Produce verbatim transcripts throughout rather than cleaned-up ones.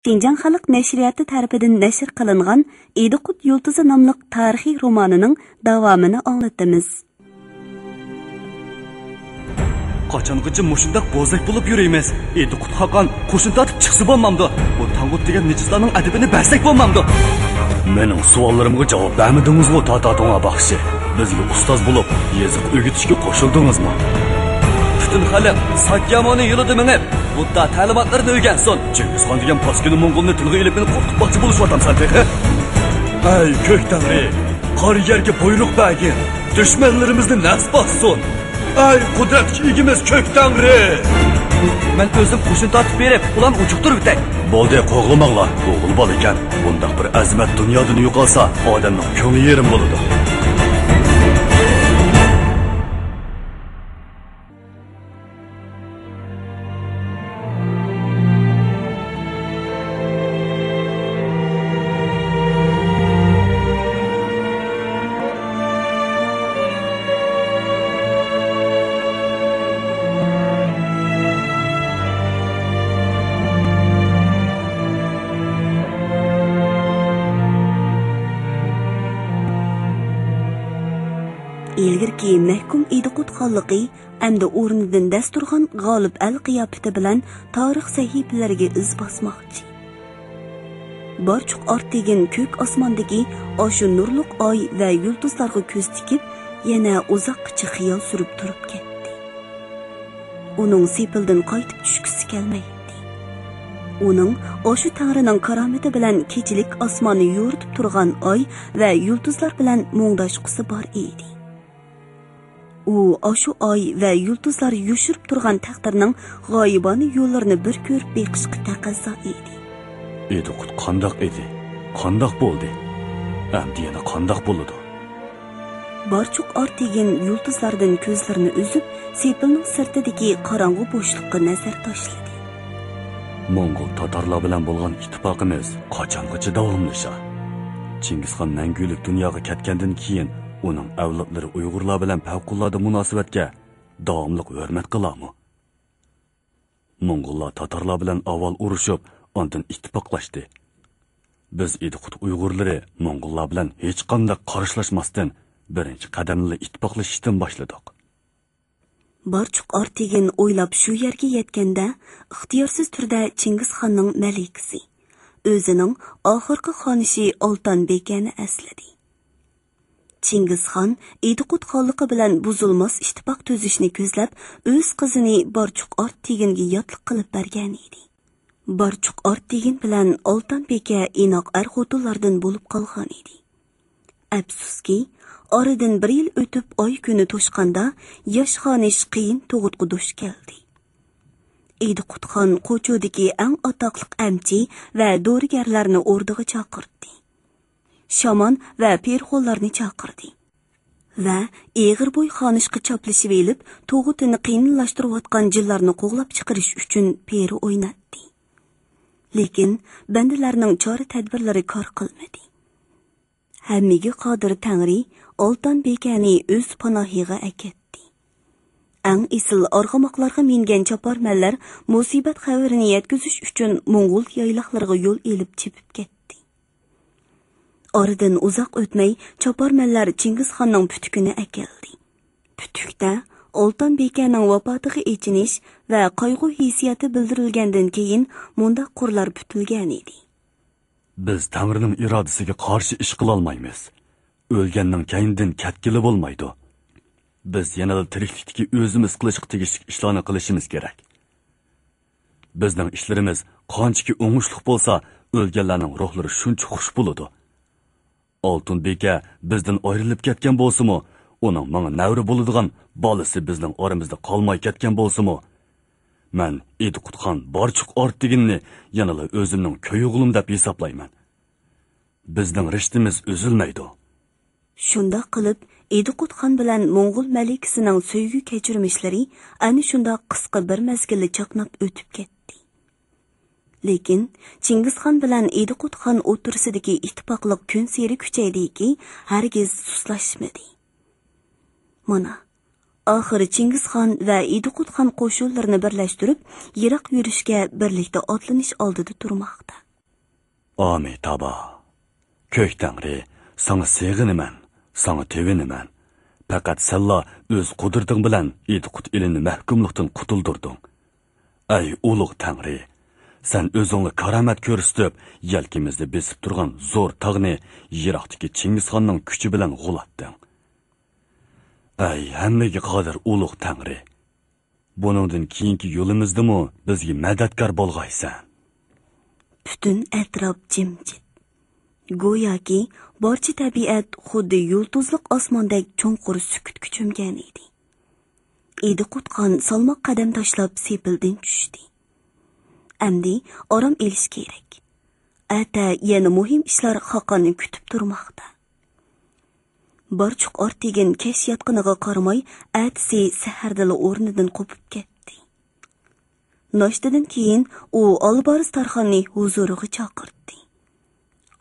شىنجاڭ خەلق نەشرىياتى تەرىپىدىن نەشر قىلىنغان ئىدىقۇت يۇلتۇزى ناملىق تارىخىي رومانىنىڭ داۋامىنى ئاڭلىتىمىز. قاچانغىچە مۇشۇنداق بوزەك بولۇپ يۈرىمىز؟ ئىدىقۇت خاقان قوشۇن تارتىپ چىقسا بولمامدۇ؟ بۇ تاڭغۇت دېگەن نىجىسلارنىڭ ئەدىپىنى بەرسەك بولمامدۇ؟ مېنىڭ سوئاللىرىمغا جاۋاب بەرمىدىڭىزغۇ، تاتا توڭا باخشى. بىزگە ئۇستاز بولۇپ، يېزىق ئۆگىتىشكە قوشۇلدىڭىزمۇ؟ پۈتۈن خەلق ساكيامۇنى يولىدا مېڭىپ، بۇددا تەلىماتلىرىنى ئۆگەنسۇن. چىڭگىزخان دېگەن پاسكىنا موڭغۇلنى تىلغا ئېلىپ، مېنى قورقۇتماقچى بولۇشۇۋاتامسەن تېخى؟ ئەي كۆك تەڭرى، قارا يەرگە بۇيرۇق بەرگىن، دۈشمەنلىرىمىزنى نەس باسسۇن. ئەي قۇدرەتكە ئىگىمىز كۆك تەڭرى! مەن ئۆزۈم قوشۇن تارتىپ بېرىپ، ئۇلارنى ئۇجۇقتۇرۇۋېتەي. بولدى، قوغلىماڭلار، ئوغۇل بالا ئىكەن. بۇنداق بىر ئەزىمەت دۇنيادىن يوقالسا، ئادەمنىڭ كۆڭلى يېرىم بولىدۇ. ئىلگىرىكى مەھكۇم ئىدىقۇت خانلىقى ئەمدى ئورنىدىن دەس تۇرغان غالىب ئەل قىياپىتى بىلەن تارىخ سەھىپىلىرىگە ئىز باسماقچى. بارچۇق ئارتېگىن كۆك ئاسماندىكى ئاشۇ نۇرلۇق ئاي ۋە يۇلتۇزلارغا كۆز تىكىپ، يەنە ئۇزاققىچە خىيال سۈرۈپ تۇرۇپ كەتتى. ئۇنىڭ سېپىلدىن قايتىپ چۈشكۈسى كەلمەيتتى. ئۇنىڭ ئاشۇ تەڭرىنىڭ كارامىتى بىلەن كېچىلىك ئاسماننى يورۇتۇپ تۇرغان ئاي ۋە يۇلتۇزلار بىلەن مۇڭداشقۇسى بار ئىدى. ئۇ ئاشۇ ئاي ۋە يۇلتۇزلار يوشۇرۇپ تۇرغان تەقدىرنىڭ غايىبانە يوللىرىنى بىر كۆرۈپ بېقىشقا تەقەززا ئىدى. ئىدىقۇت قانداق ئىدى؟ قانداق بولدى؟ ئەمدى يەنە قانداق بولىدۇ؟ بارچۇق ئارتېگىن يۇلتۇزلاردىن كۆزلىرىنى ئۈزۈپ، سېپىلنىڭ سىرتىدىكى قاراڭغۇ بوشلۇققا نەزەر تاشلىدى. موڭغۇل تاتارلار بىلەن بولغان ئىتتىپاقىمىز قاچانغىچە داۋاملىشار؟ چىڭگىزخان مەڭگۈلۈك دۇنياغا كەتكەندىن كېيىن، ئۇنىڭ ئەۋلادلىرى ئۇيغۇرلار بىلەن پەۋقۇلئاددە مۇناسىۋەتكە داۋاملىق ھۆرمەت قىلارمۇ؟ موڭغۇللار تاتارلار بىلەن ئاۋۋال ئۇرۇشۇپ، ئاندىن ئىتتىپاقلاشتى. بىز ئىدىقۇت ئۇيغۇرلىرى موڭغۇللار بىلەن ھېچقانداق قارشىلاشماستىن، بىرىنچى قەدەمنىلا ئىتتىپاقلىشىشتىن باشلىدۇق. بارچۇق ئارتېگىن ئويلاپ شۇ يەرگە يەتكەندە، ئىختىيارسىز تۈردە چىڭگىزخاننىڭ مەلىكىسى، ئۆزىنىڭ ئاخىرقى خانىشى ئالتان بىكەنى ئەسلىدى. چىڭگىزخان ئىدىقۇت خانلىقى بىلەن بۇزۇلماس ئىتتىپاق تۈزۈشنى كۆزلەپ، ئۆز قىزىنى بارچۇق ئارتېگىنگە ياتلىق قىلىپ بەرگەن ئىدى. بارچۇق ئارتېگىن بىلەن ئالتان بىكە ئىناق ئەر-خوتۇنلاردىن بولۇپ قالغان ئىدى. ئەپسۇسكى، ئارىدىن بىر يىل ئۆتۈپ ئاي-كۈنى توشقاندا، ياش خانىش قىيىن تۇغۇتقا دۇچ كەلدى. ئىدىقۇت خان قوچۇدىكى ئەڭ ئاتاقلىق ئەمچى ۋە دورىگەرلەرنى ئوردىغا چاقىرتتى. شامان ۋە پېرىخونلارنى چاقىردى ۋە ئېغىر بوي خانىشقا چاپلىشىۋېلىپ، تۇغۇتىنى قىيىنلاشتۇرۇۋاتقان جىنلارنى قوغلاپ چىقىرىش ئۈچۈن پېرى ئويناتتى. لېكىن بەندىلەرنىڭ چارە-تەدبىرلىرى كار قىلمىدى. ھەممىگە قادىر تەڭرى ئالتان بىكەنى ئۆز پاناھىغا ئەكەتتى. ئەڭ ئېسىل ئارغىماقلارغا مىنگەن چاپارمەنلەر مۇسىبەت خەۋىرىنى يەتكۈزۈش ئۈچۈن موڭغۇل يايلاقلىرىغا يول ئېلىپ چېپىپ كەتتى. ئارىدىن ئۇزاق ئۆتمەي، چاپارمەنلەر چىڭگىزخاننىڭ پۈتۈكىنى ئەكەلدى. پۈتۈكتە ئالتان بىكەنىڭ ۋاپاتىغا ئېچىنىش ۋە قايغۇ ھېسسىياتى بىلدۈرۈلگەندىن كېيىن، مۇنداق قۇرلار پۈتۈلگەنىدى. بىز تەڭرىنىڭ ئىرادىسىگە قارشى ئىش قىلالمايمىز. ئۆلگەننىڭ كەينىدىن كەتكىلى بولمايدۇ. بىز يەنىلا تىرىكلىكتىكى ئۆزىمىز قىلىشقا تېگىشلىك ئىشلارنى قىلىشىمىز كېرەك. بىزنىڭ ئىشلىرىمىز قانچىكى ئوڭۇشلۇق بولسا، ئۆلگەنلەرنىڭ روھلىرى شۇنچە خۇش بولىدۇ. ئالتۇن بىكە بىزدىن ئايرىلىپ كەتكەن بولسىمۇ، ئۇنىڭ ماڭا نەۋرە بولىدىغان بالىسى بىزنىڭ ئارىمىزدا قالماي كەتكەن بولسىمۇ، مەن ئىدىقۇت خان بارچۇق ئارتېگىننى يەنىلا ئۆزۈمنىڭ كۆيۈغلۇم دەپ ھېسابلايمەن. بىزنىڭ رىشتىمىز ئۈزۈلمەيدۇ. شۇنداق قىلىپ، ئىدىقۇت خان بىلەن موڭغۇل مەلىكىسىنىڭ سۆيگۈ كەچۈرمىشلىرى ئەنە شۇنداق قىسقا بىر مەزگىلدە چاقناپ ئۆتۈپ كەتتى. لېكىن چىڭگىزخان بىلەن ئىدىقۇت خان ئوتتۇرىسىدىكى ئىتتىپاقلىق كۈنسېرى كۈچەيدىكى، ھەرگىز سۇسلاشمىدى. مانا، ئاخىرى چىڭگىزخان ۋە ئىدىقۇت خان قوشۇنلىرىنى بىرلەشتۈرۈپ، يىراق يۈرۈشكە بىرلىكتە ئاتلىنىش ئالدىدا تۇرماقتا. ئامىتابا، كۆك تەڭرى، ساڭا سېغىنىمەن، ساڭا تېۋىنىمەن. پەقەت سەنلا ئۆز قۇدرىتىڭ بىلەن ئىدىقۇت ئېلىنى مەھكۇملۇقتىن قۇتۇلدۇردۇڭ. ئەي ئۇلۇغ تەڭرى، سەن ئۆزۈڭلا كارامەت كۆرسىتىپ، يەلكىمىزنى بېسىپ تۇرغان زور تاغنى يىراقتىكى چىڭگىزخاننىڭ كۈچى بىلەن غۇلاتتىڭ. ئەي ھەممىگە قادىر ئۇلۇغ تەڭرى، بۇنىڭدىن كېيىنكى يولىمىزدىمۇ بىزگە مەدەتكار بولغايسەن. پۈتۈن ئەتراپ جىمجىت. گوياكى بارچە تەبىئەت خۇددى يۇلتۇزلۇق ئاسماندەك چوڭقۇر سۈكۈتكە چۆمگەن ئىدى. ئىدىقۇت خان سالماق قەدەم تاشلاپ سېپىلدىن چۈشتى. ئەمدى ئارام ئېلىش كېرەك. ئەتە يەنە مۇھىم ئىشلار خاقاننى كۈتۈپ تۇرماقتا. بارچۇق ئارتېگىن كەچ ياتقىنىغا قارىماي، ئەتىسى سەھەردىلا ئورنىدىن قوپۇپ كەتتى. ناشتىدىن كېيىن ئۇ ئالبارس تارخاننى ھۇزۇرىغا چاقىرتتى.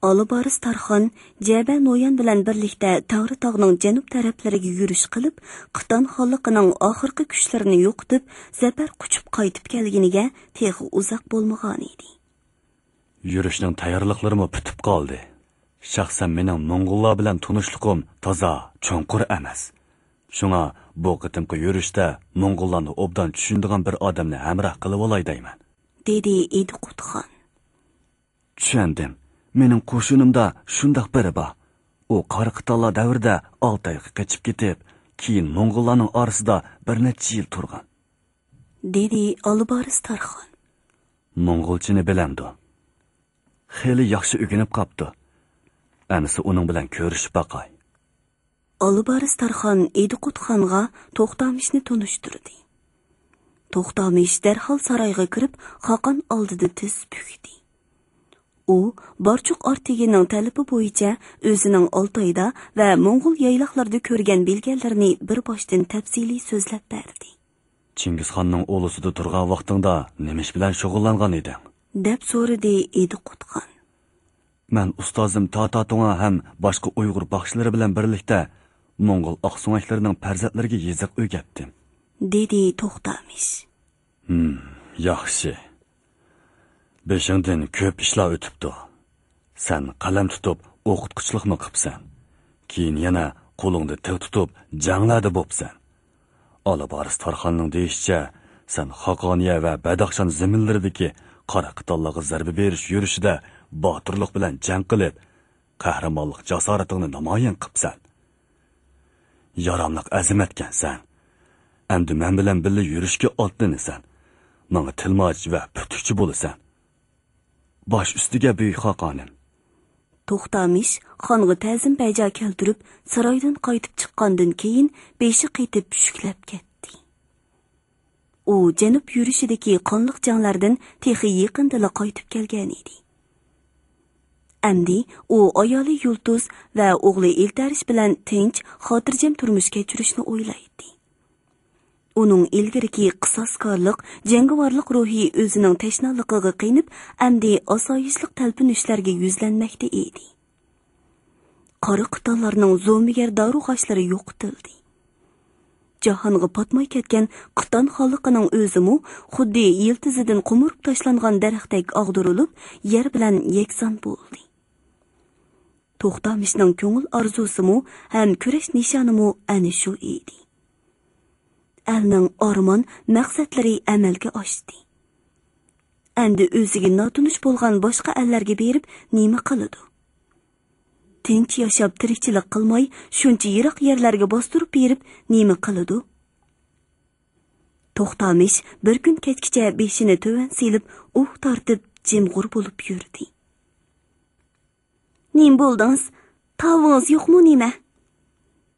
ئالبارس تارخان جەبە نويان بىلەن بىرلىكتە تەڭرىتاغنىڭ جەنۇب تەرەپلىرىگە يۈرۈش قىلىپ، قىتان خانلىقىنىڭ ئاخىرقى كۈچلىرىنى يوقىتىپ، زەپەر قۇچۇپ قايتىپ كەلگىنىگە تېخى ئۇزاق بولمىغانىدى. يۈرۈشنىڭ تەييارلىقلىرىمۇ پۈتۈپ قالدى. شەخسەن مېنىڭ موڭغۇللار بىلەن تونۇشلۇقۇم تازا چوڭقۇر ئەمەس. شۇڭا بۇ قېتىمقى يۈرۈشتە موڭغۇللارنى ئوبدان چۈشىنىدىغان بىر ئادەمنى ھەمراھ قىلىۋالاي دەيمەن. دېدى ئىدىقۇت خان. چۈشەندىم. مېنىڭ قوشۇنۇمدا شۇنداق بىرى بار. ئۇ قارا قىتانلار دەۋرىدە ئالتايغا قېچىپ كېتىپ، كېيىن موڭغۇللارنىڭ ئارىسىدا بىر نەچچە يىل تۇرغان. دېدى ئالبارس تارخان. موڭغۇلچىنى بىلەمدۇ؟ خېلى ياخشى ئۆگىنىپ قاپتۇ. ئەمىسە ئۇنىڭ بىلەن كۆرۈشۈپ باقاي. ئالبارس تارخان ئىدىقۇت خانغا توختامىشنى تونۇشتۇردى. توختامىش دەرھال سارايغا كىرىپ، خاقان ئالدىدا تىز پۈكتى. ئۇ بارچۇق ئارتېگىننىڭ تەلىپى بويىچە ئۆزىنىڭ ئالتايدا ۋە موڭغۇل يايلاقلىرىدا كۆرگەن بىلگەنلىرىنى بىر باشتىن تەپسىلىي سۆزلەپ بەردى. چىڭگىزخاننىڭ ئۇلۇسىدا تۇرغان ۋاقتىڭدا نېمە ئىش بىلەن شۇغۇللانغان ئىدىڭ؟ دەپ سورىدى ئىدىقۇت خان. مەن ئۇستازىم تاتا تۇڭا ھەم باشقا ئۇيغۇر باخشىلىرى بىلەن بىرلىكتە موڭغۇل ئاقسۆڭەكلىرىنىڭ پەرزەنتلىرىگە يېزىق ئۆگەتتىم. دېدى توختامىش. ھىم، ياخشى. بېشىڭدىن كۆپ ئىشلار ئۆتۈپتۇ. سەن قەلەم تۇتۇپ ئوقۇتقۇچىلىقمۇ قىپسەن. كېيىن يەنە قولۇڭدا تىغ تۇتۇپ جەڭلەردە بوپسەن. ئالىبارىس تارخاننىڭ دېيىشىچە، سەن خاقانىيە ۋە بەدەخشان زېمىنلىرىدىكى قارا قىتانلارغا زەربە بېرىش يۈرۈشىدە باتۇرلۇق بىلەن جەڭ قىلىپ، قەھرىمانلىق جاسارىتىڭنى نامايان قىپسەن. ياراملىق ئەزىمەتكەنسەن. ئەمدى مەن بىلەن بىللە يۈرۈشكە ئاتلىنىسەن. ماڭا تىلماچ ۋە پۈتۈكچى بولىسەن. باش ئۈستىگە بۈيۈك خاقانىم. توختامىش خانغا تەزىم بەجا كەلتۈرۈپ، سارايدىن قايتىپ چىققاندىن كېيىن، بېشى قېتىپ چۈشۈكلەپ كەتتى. ئۇ جەنۇب يۈرۈشىدىكى قانلىق جەڭلەردىن تېخى يېقىندىلا قايتىپ كەلگەنىدى. ئەمدى ئۇ ئايالى يۇلتۇز ۋە ئوغلى ئىلتەرىش بىلەن تىنچ، خاتىرجەم تۇرمۇش كەچۈرۈشنى ئويلايتتى. ئۇنىڭ ئىلگىرىكى قىساسكارلىق، جەڭگىۋارلىق روھى ئۆزىنىڭ تەشنالىقىغا قېنىپ، ئەمدى ئاسايىشلىق تەلپۈنۈشلەرگە يۈزلەنمەكتە ئىدى. قارا قىتانلارنىڭ زومىگەر دارۇغاچلىرى يوقىتىلدى. جاھانغا پاتماي كەتكەن قىتان خانلىقىنىڭ ئۆزىمۇ خۇددى يىلتىزىدىن قومۇرۇپ تاشلانغان دەرەختەك ئاغدۇرۇلۇپ، يەر بىلەن يەكسان بولدى. توختامىشنىڭ كۆڭۈل ئارزۇسىمۇ ھەم كۈرەش نىشانىمۇ ئەنە شۇ ئىدى. ئەلنىڭ ئارمان، مەقسەتلىرى ئەمەلگە ئاشتى. ئەمدى ئۆزىگە ناتونۇش بولغان باشقا ئەللەرگە بېرىپ نېمە قىلىدۇ؟ تىنچ ياشاپ تىرىكچىلىك قىلماي، شۇنچە يىراق يەرلەرگە باستۇرۇپ بېرىپ نېمە قىلىدۇ؟ توختامىش بىر كۈن كەچكىچە بېشىنى تۆۋەن سېلىپ، ئۇھ تارتىپ، جىمغۇر بولۇپ يۈردى. نېمە بولدىڭىز؟ تاۋىڭىز يوقمۇ نېمە؟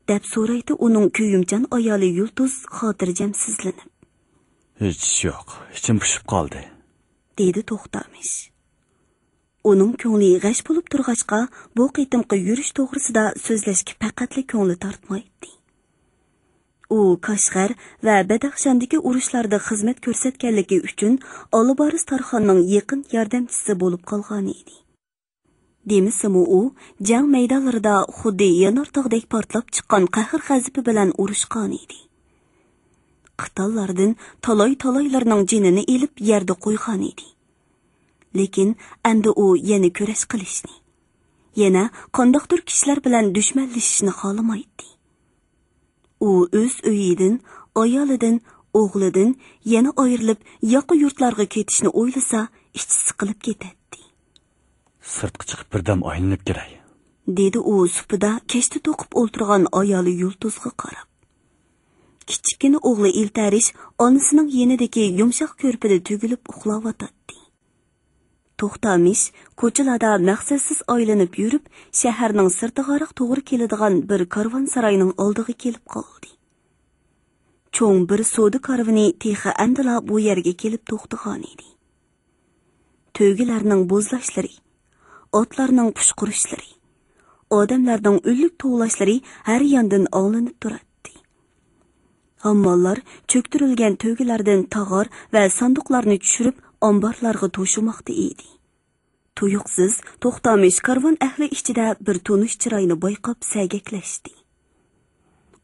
دەپ سورايتتى ئۇنىڭ كۆيۈمچان ئايالى يۇلتۇز خاتىرجەمسىزلىنىپ. ھېچ ئىش يوق، ئىچىم پۇشۇپ قالدى. دېدى توختامىش. ئۇنىڭ كۆڭلى غەش بولۇپ تۇرغاچقا، بۇ قېتىمقى يۈرۈش توغرىسىدا سۆزلەشكە پەقەتلا كۆڭلى تارتمايتتى. ئۇ كاشغەر ۋە بەدەخشاندىكى ئۇرۇشلاردا خىزمەت كۆرسەتكەنلىكى ئۈچۈن ئالىبارىس تارخاننىڭ يېقىن ياردەمچىسى بولۇپ قالغانىدى. دېمىسىمۇ ئۇ جەڭ مەيدانلىرىدا خۇددى يانارتاغدەك پارتلاپ چىققان قەھر-غەزىپى بىلەن ئۇرۇشقانىدى. قىتانلاردىن تالاي-تالايلىرىنىڭ جېنىنى ئېلىپ يەردە قويغانىدى. لېكىن ئەمدى ئۇ يەنە كۈرەش قىلىشنى، يەنە قانداقتۇر كىشىلەر بىلەن دۈشمەنلىشىشنى خالىمايتتى. ئۇ ئۆز ئۆيىدىن، ئايالىدىن، ئوغلىدىن يەنە ئايرىلىپ، ياقا يۇرتلارغا كېتىشنى ئويلىسا، ئىچى سىقىلىپ كېتەتتى. «سىرتقا چىقىپ بىردەم ئايلىنىپ كېلەي.» دېدى ئۇ سۇپىدا كەشتە توقۇپ ئولتۇرغان ئايالى يۇلتۇزغا قاراپ. كىچىككىنە ئوغلى ئىلتەرىش ئانىسىنىڭ يېنىدىكى يۇمشاق كۆرپىدە تۈگۈلۈپ ئۇخلاۋاتاتتى. توختامىش كوچىلاردا مەقسەتسىز ئايلىنىپ يۈرۈپ، شەھەرنىڭ سىرتىغاراق توغرا كېلىدىغان بىر كارۋانساراينىڭ ئالدىغا كېلىپ قالدى. چوڭ بىر سودا كارۋىنى تېخى ئەمدىلا بۇ يەرگە كېلىپ توختىغانىدى. تۆگىلەرنىڭ بوزلاشلىرى، ئاتلارنىڭ پۇشقۇرۇشلىرى، ئادەملەرنىڭ ئۈنلۈك توۋلاشلىرى ھەر ياندىن ئاڭلىنىپ تۇراتتى. ھامماللار چۆكتۈرۈلگەن تۆگىلەردىن تاغار ۋە ساندۇقلارنى چۈشۈرۈپ، ئامبارلارغا توشۇماقتا ئىدى. تۇيۇقسىز توختامىش كارۋان ئەھلى ئىچىدە بىر تونۇش چىراينى بايقاپ سەگەكلەشتى.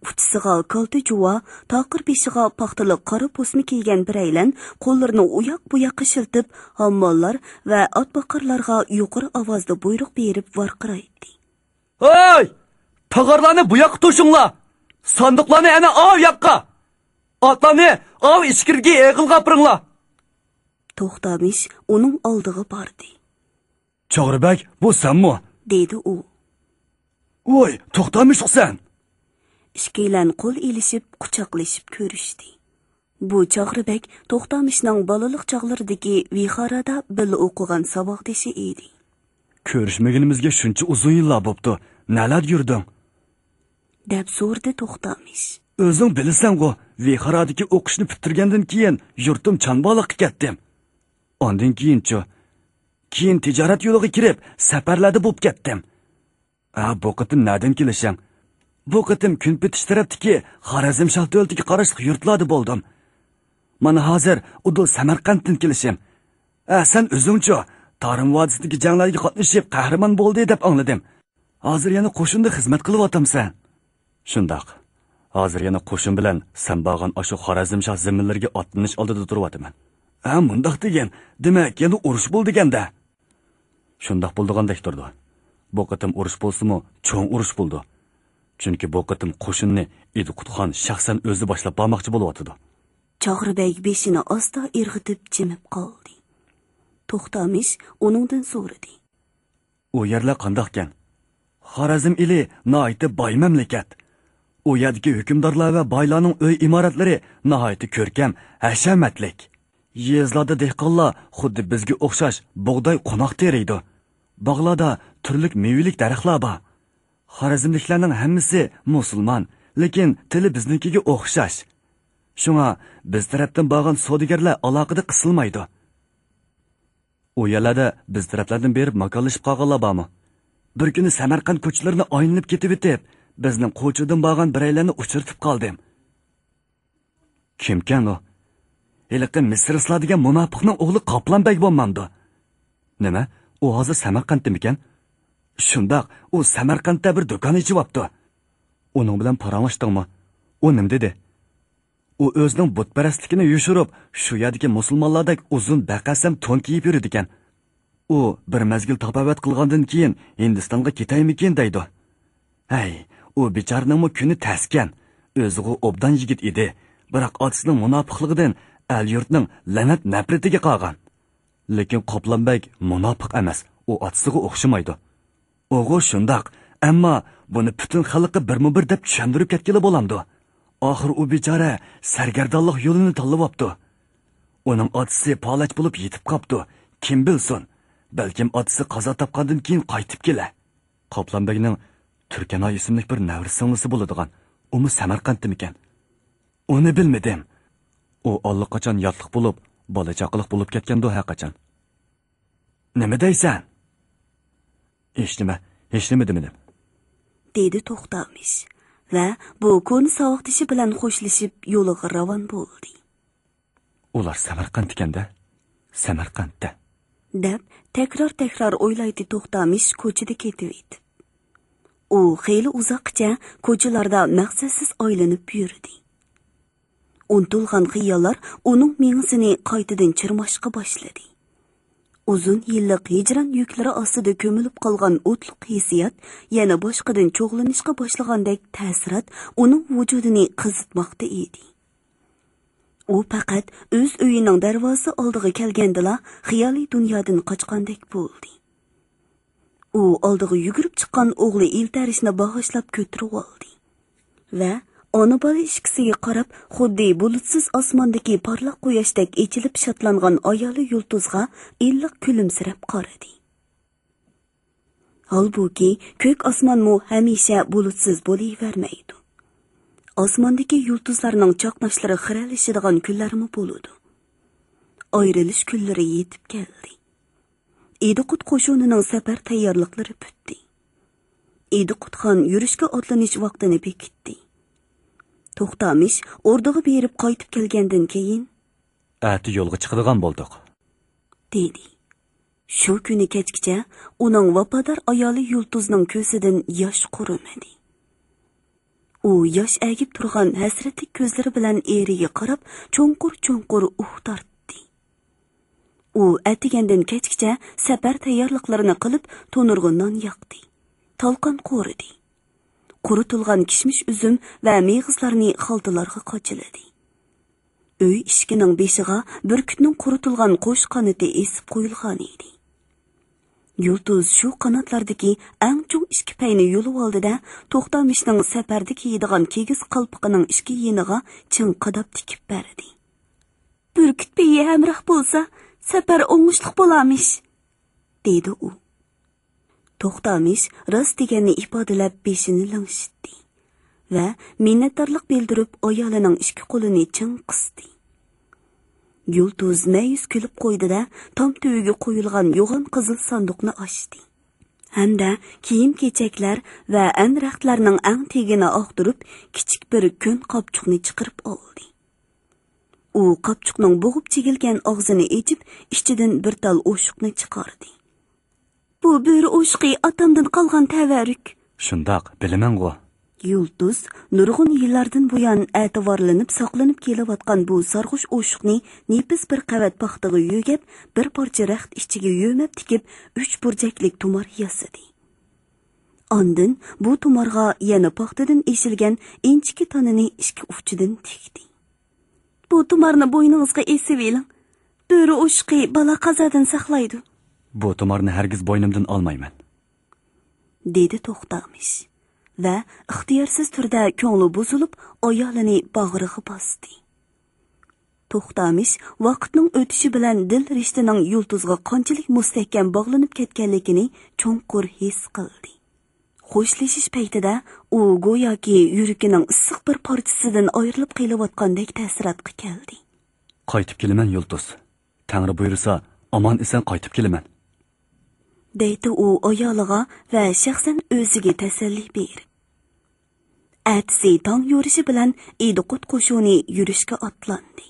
ئۇچىسىغا كالتە جۇۋا، تاقىر بېشىغا پاختىلىق قارا پوسما كىيگەن بىرەيلەن قوللىرىنى ئۇياق-بۇياققا شىلتىپ، ھامماللار ۋە ئاتباقارلارغا يۇقىرى ئاۋازدا بۇيرۇق بېرىپ ۋارقىرايتتى. «ھەي! تاغارلارنى بۇ ياققا توشۇڭلار! ساندۇقلارنى ئەنە ئاۋۇ ياققا! ئاتلارنى ئاۋۇ ئىچكىرىدىكى ئېغىلغا ئاپىرىڭلار!» توختامىش ئۇنىڭ ئالدىغا باردى. «چاغرى بەگ، بۇ سەنمۇ؟» دېدى ئۇ. «ۋوي، توختامىشقۇ سەن!» ئىككىيلەن قول ئېلىشىپ، قۇچاقلىشىپ كۆرۈشتى. بۇ چاغرى بەگ توختامىشنىڭ بالىلىق چاغلىرىدىكى ۋىخارادا بىللە ئوقۇغان ساۋاقدىشى ئىدى. «كۆرۈشمىگىنىمىزگە شۇنچە ئۇزۇن يىللار بوپتۇ. نەلەردە يۈردۈڭ؟» دەپ سورىدى توختامىش. «ئۆزۈڭ بىلىسەنغۇ، ۋىخارادىكى ئوقۇشنى پۈتتۈرگەندىن كېيىن يۇرتۇم چانبالىققا كەتتىم. ئاندىن كېيىنچۇ؟ كېيىن تىجارەت يولىغا كىرىپ، سەپەرلەردە بولۇپ كەتتىم. ھە، بۇ قېتىم نەدىن كېلىشىڭ؟» «بۇ قېتىم كۈنپېتىش تەرەپتىكى خارەزمشاھ دۆلىتىگە قاراشلىق يۇرتلاردا بولدۇم. مانا ھازىر ئۇدۇل سەمەرقەنتتىن كېلىشىم. ھە، سەن ئۆزۈڭچۇ؟ تارىم ۋادىسىدىكى جەڭلەرگە قاتنىشىپ قەھرىمان بولدى دەپ ئاڭلىدىم. ھازىر يەنە قوشۇندا خىزمەت قىلىۋاتامسەن؟» «شۇنداق. ھازىر يەنە قوشۇن بىلەن سەن بارغان ئاشۇ خارەزمشاھ زېمىنلىرىگە ئاتلىنىش ئالدىدا تۇرۇۋاتىمەن.» «ھە، مۇنداق دېگىن، دېمەك، يەنە ئۇرۇش بولىدىكەن-دە؟» «شۇنداق بولىدىغاندەك تۇرىدۇ. بۇ قېتىم ئۇرۇش بولسىمۇ، چوڭ ئۇرۇش بولىدۇ. چۈنكى بۇ قېتىم قوشۇننى ئىدىقۇت خان شەخسەن ئۆزى باشلاپ بارماقچى بولۇۋاتىدۇ.» چاغرى بەگ بېشىنى ئاستا ئىرغىتىپ جىمىپ قالدى. توختامىش ئۇنىڭدىن سورىدى. «ئۇ يەرلەر قانداقكەن؟» «خارەزم ئېلى ناھايىتى باي مەملىكەت. ئۇ يەردىكى ھۆكۈمدارلار ۋە بايلارنىڭ ئۆي ئىمارەتلىرى ناھايىتى كۆركەم، ھەشەمەتلىك. يېزىلاردا دېھقانلار خۇددى بىزگە ئوخشاش بۇغداي، قوناق تېرىيدۇ. باغلاردا تۈرلۈك مېۋىلىك دەرەخلەر بار. خارەزملىكلەرنىڭ ھەممىسى مۇسۇلمان، لېكىن تىلى بىزنىڭكىگە ئوخشاش. شۇڭا بىز تەرەپتىن بارغان سودىگەرلەر ئالاقىدە قىسىلمايدۇ.» «ئۇ يەرلەردە بىز تەرەپلەردىن بېرىپ ماكانلىشىپ قالغانلار بارمۇ؟ بىر كۈنى سەمەرقەنت كوچىلىرىنى ئايلىنىپ كېتىۋېتىپ، بىزنىڭ قوچىدىن بارغان بىرەيلەننى ئۇچرىتىپ قالدىم.» «كىمكەن ئۇ؟» «ھېلىقى مىسرىسلا دېگەن مۇناپىقنىڭ ئوغلى قاپلان بەگ بولمامدۇ؟» «نېمە؟ ئۇ ھازىر سەمەرقەنتتىمىكەن؟» «شۇنداق، ئۇ سەمەرقەنتتە بىر دۇكان ئېچىۋاپتۇ.» «ئۇنىڭ بىلەن پاراڭلاشتىڭمۇ؟ ئۇ نېمە دېدى؟» «ئۇ ئۆزىنىڭ بۇتپەرەسلىكىنى يوشۇرۇپ، شۇ يەردىكى مۇسۇلمانلاردەك ئۇزۇن بەقەسەم تون كىيىپ يۈرىدىكەن. ئۇ بىر مەزگىل تاپاۋەت قىلغاندىن كېيىن ھىندىستانغا كېتەيمىكىن دەيدۇ.» «ھەي، ئۇ بىچارىنىڭمۇ كۈنى تەسكەن. ئۆزىغۇ ئوبدان يىگىت ئىدى، بىراق ئاتىسىنىڭ مۇناپىقلىقىدىن ئەل-يۇرتنىڭ لەنەت-نەپرىتىگە قالغان. لېكىن قاپلان بەگ مۇناپىق ئەمەس، ئۇ ئاتىسىغا ئوخشىمايدۇ.» «ئۇغۇ شۇنداق، ئەمما بۇنى پۈتۈن خەلققە بىرمۇ بىر دەپ چۈشەندۈرۈپ كەتكىلى بولامدۇ؟ ئاخىر ئۇ بىچارە سەرگەردانلىق يولىنى تاللىۋاپتۇ. ئۇنىڭ ئاتىسى پالەچ بولۇپ يېتىپ قاپتۇ. كىم بىلسۇن، بەلكىم ئاتىسى قازا تاپقاندىن كېيىن قايتىپ كېلە.» «قاپلان بەگنىڭ تۈركەنئاي ئىسىملىك بىر نەۋرە سىڭلىسى بولىدىغان، ئۇمۇ سەمەرقەنتتىمىكەن؟» «ئۇنى بىلمىدىم. ئۇ ئاللىقاچان ياتلىق بولۇپ، بالا-چاقىلىق بولۇپ كەتكەندۇ ھەرقاچان.» «نېمە دەيسەن؟» «ھېچنېمە، ھېچنېمە دېمىدىم.» دېدى توختامىش ۋە بۇ كونا ساۋاقدىشى بىلەن خوشلىشىپ يولىغا راۋان بولدى. «ئۇلار سەمەرقەنتتىكەن-دە، سەمەرقەنتتە.» دەپ تەكرار-تەكرار ئويلايتتى توختامىش كوچىدا كېتىۋېتىپ. ئۇ خېلى ئۇزاققىچە كوچىلاردا مەقسەتسىز ئايلىنىپ يۈردى. ئۇنتۇلغان خىياللار ئۇنىڭ مېڭىسىنى قايتىدىن چىرماشقا باشلىدى. ئۇزۇن يىللىق ھىجران يۈكلىرى ئاستىدا كۆمۈلۈپ قالغان ئوتلۇق ھېسسىيات يەنە باشقىدىن چوغلىنىشقا باشلىغاندەك تەسىرات ئۇنىڭ ۋۇجۇدىنى قىزىتماقتا ئىدى. ئۇ پەقەت ئۆز ئۆيىنىڭ دەرۋازىسى ئالدىغا كەلگەندىلا خىيالىي دۇنيادىن قاچقاندەك بولدى. ئۇ ئالدىغا يۈگۈرۈپ چىققان ئوغلى ئىلتەرىشنى باغاشلاپ كۆتۈرۈۋالدى ۋە ئانا-بالا ئىككىسىگە قاراپ، خۇددى بۇلۇتسىز ئاسماندىكى پارلاق قۇياشتەك ئېچىلىپ شادلانغان ئايالى يۇلتۇزغا ئىللىق كۈلۈمسىرەپ قارىدى. ھالبۇكى، كۆك ئاسمانمۇ ھەمىشە بۇلۇتسىز بولۇۋەرمەيدۇ. ئاسماندىكى يۇلتۇزلارنىڭ چاقناشلىرى خىرەلىشىدىغان كۈنلەرمۇ بولىدۇ. ئايرىلىش كۈنلىرى يېتىپ كەلدى. ئىدىقۇت قوشۇنىنىڭ سەپەر تەييارلىقلىرى پۈتتى. ئىدىقۇت خان يۈرۈشكە ئاتلىنىش ۋاقتىنى بېكىتتى. توختامىش ئوردىغا بېرىپ قايتىپ كەلگەندىن كېيىن، «ئەتە يولغا چىقىدىغان بولدۇق.» دېدى. شۇ كۈنى كەچكىچە ئۇنىڭ ۋاپادار ئايالى يۇلتۇزنىڭ كۆزىدىن ياش قۇرۇمىدى. ئۇ ياش ئەگىپ تۇرغان ھەسرەتلىك كۆزلىرى بىلەن ئېرىگە قاراپ چوڭقۇر-چوڭقۇر ئۇھ تارتتى. ئۇ ئەتىگەندىن كەچكىچە سەپەر تەييارلىقلىرىنى قىلىپ، تونۇرغا نان ياقتى، تالقان قورۇدى. قۇرۇتۇلغان كىشمىش ئۈزۈم ۋە مېغىزلارنى خالتىلارغا قاچىلىدى. ئۆي ئىشىكىنىڭ بېشىغا بۈركۈتنىڭ قۇرۇتۇلغان قوش قانىتى ئېسىپ قويۇلغان ئىدى. يۇلتۇز شۇ قاناتلاردىكى ئەڭ چوڭ ئىككى پەينى يۇلۇۋالدى-دە، توختامىشنىڭ سەپەردە كىيىدىغان كىگىز قالپىقىنىڭ ئىككى يېنىغا چىڭ قاداپ تىكىپ بەردى. «بۈركۈت بېيى ھەمراھ بولسا، سەپەر ئوڭۇشلۇق بولارمىش»، دېدى ئۇ. توختامىش راست دېگەننى ئىپادىلەپ بېشىنى لىڭشىتتى ۋە مىننەتدارلىق بىلدۈرۈپ ئايالىنىڭ ئىككى قولىنى چىڭ قىستى. يۇلتۇز مەيۈس كۈلۈپ قويدى-دە، تام تۈۋىگە قويۇلغان يوغان قىزىل ساندۇقنى ئاچتى ھەمدە كىيىم-كېچەكلەر ۋە ئەنرەختلەرنىڭ ئەڭ تېگىنى ئاغدۇرۇپ، كىچىك بىر كۆن قاپچۇقنى چىقىرىپ ئالدى. ئۇ قاپچۇقنىڭ بوغۇپ چىگىلگەن ئاغزىنى ئېچىپ، ئىچىدىن بىر تال ئوشۇقنى چىقاردى. «بۇ بۆرە ئوشۇقى ئاتامدىن قالغان تەۋەررۈك.» «شۇنداق، بىلىمەنغۇ.» يۇلتۇز نۇرغۇن يىللاردىن بۇيان ئەتىۋارلىنىپ ساقلىنىپ كېلىۋاتقان بۇ سارغۇچ ئوشۇقنى نېپىز بىر قەۋەت پاختىغا يۆگەپ، بىر پارچە رەخت ئىچىگە يۆمەپ تىكىپ، ئۈچ بۇرجەكلىك تۇمار ياسىدى. ئاندىن بۇ تۇمارغا يەنە پاختىدىن ئېشىلگەن ئىنچىكە تانىنى ئىككى ئۇچىدىن تىكتى. «بۇ تۇمارنى بوينىڭىزغا ئېسىۋېلىڭ. بۆرە ئوشۇقى بالا-قازادىن ساقلايدۇ.» «بۇ تۇمارنى ھەرگىز بوينۇمدىن ئالمايمەن.» دېدى توختامىش ۋە ئىختىيارسىز تۈردە كۆڭلى بۇزۇلۇپ، ئايالىنى باغرىغا باستى. توختامىش ۋاقىتنىڭ ئۆتۈشى بىلەن دىل رىشتىنىڭ يۇلتۇزغا قانچىلىك مۇستەھكەم باغلىنىپ كەتكەنلىكىنى چوڭقۇر ھېس قىلدى. خوشلىشىش پەيتىدە ئۇ گوياكى يۈرىكىنىڭ ئىسسىق بىر پارچىسىدىن ئايرىلىپ قېلىۋاتقاندەك تەسىراتقا كەلدى. «قايتىپ كېلىمەن، يۇلتۇز. تەڭرى بۇيرۇسا، ئامان-ئېسەن قايتىپ كېلىمەن.» دەيتتى ئۇ ئايالىغا ۋە شەخسەن ئۆزىگە تەسەللى بېرىپ. ئەتىسى تاڭ يورۇشى بىلەن ئىدىقۇت قوشۇنى يۈرۈشكە ئاتلاندى.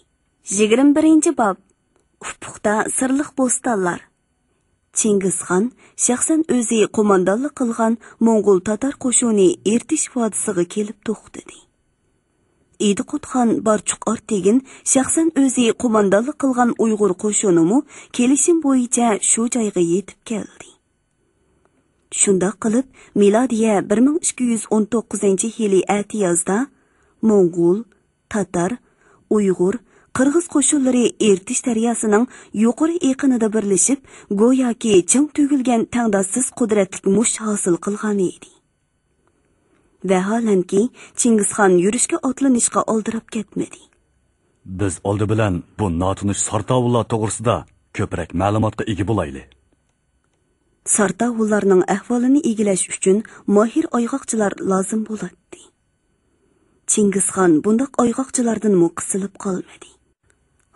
يىگىرمە بىرىنچى باب. ئۇپۇقتا سىرلىق بوستانلار. چىڭگىزخان شەخسەن ئۆزى قوماندانلىق قىلغان موڭغۇل تاتار قوشۇنى ئىرتىش ۋادىسىغا كېلىپ توختىدى. ئىدىقۇت خان بارچۇق ئارتېگىن شەخسەن ئۆزى قوماندانلىق قىلغان ئۇيغۇر قوشۇنىمۇ كېلىشىم بويىچە شۇ جايغا يېتىپ كەلدى. شۇنداق قىلىپ، مىلادىيە بىر مىڭ ئىككى يۈز ئون توققۇزىنچى يىلى ئەتىيازدا موڭغۇل، تاتار، ئۇيغۇر، قىرغىز قوشۇنلىرى ئىرتىش دەرياسىنىڭ يۇقىرى ئېقىنىدا بىرلىشىپ، گوياكى چىڭ تۈگۈلگەن تەڭداشسىز قۇدرەتلىك مۇش ھاسىل قىلغان ئىدى. ۋەھالەنكى، چىڭگىزخان يۈرۈشكە ئاتلىنىشقا ئالدىراپ كەتمىدى. «بىز ئالدى بىلەن بۇ ناتونۇش سارتاۋۇللار توغرىسىدا كۆپرەك مەلۇماتقا ئىگە بولايلى.» سارتاۋۇللارنىڭ ئەھۋالىنى ئىگىلەش ئۈچۈن ماھىر ئايغاقچىلار لازىم بولاتتى. چىڭگىزخان بۇنداق ئايغاقچىلاردىنمۇ قىسىلىپ قالمىدى.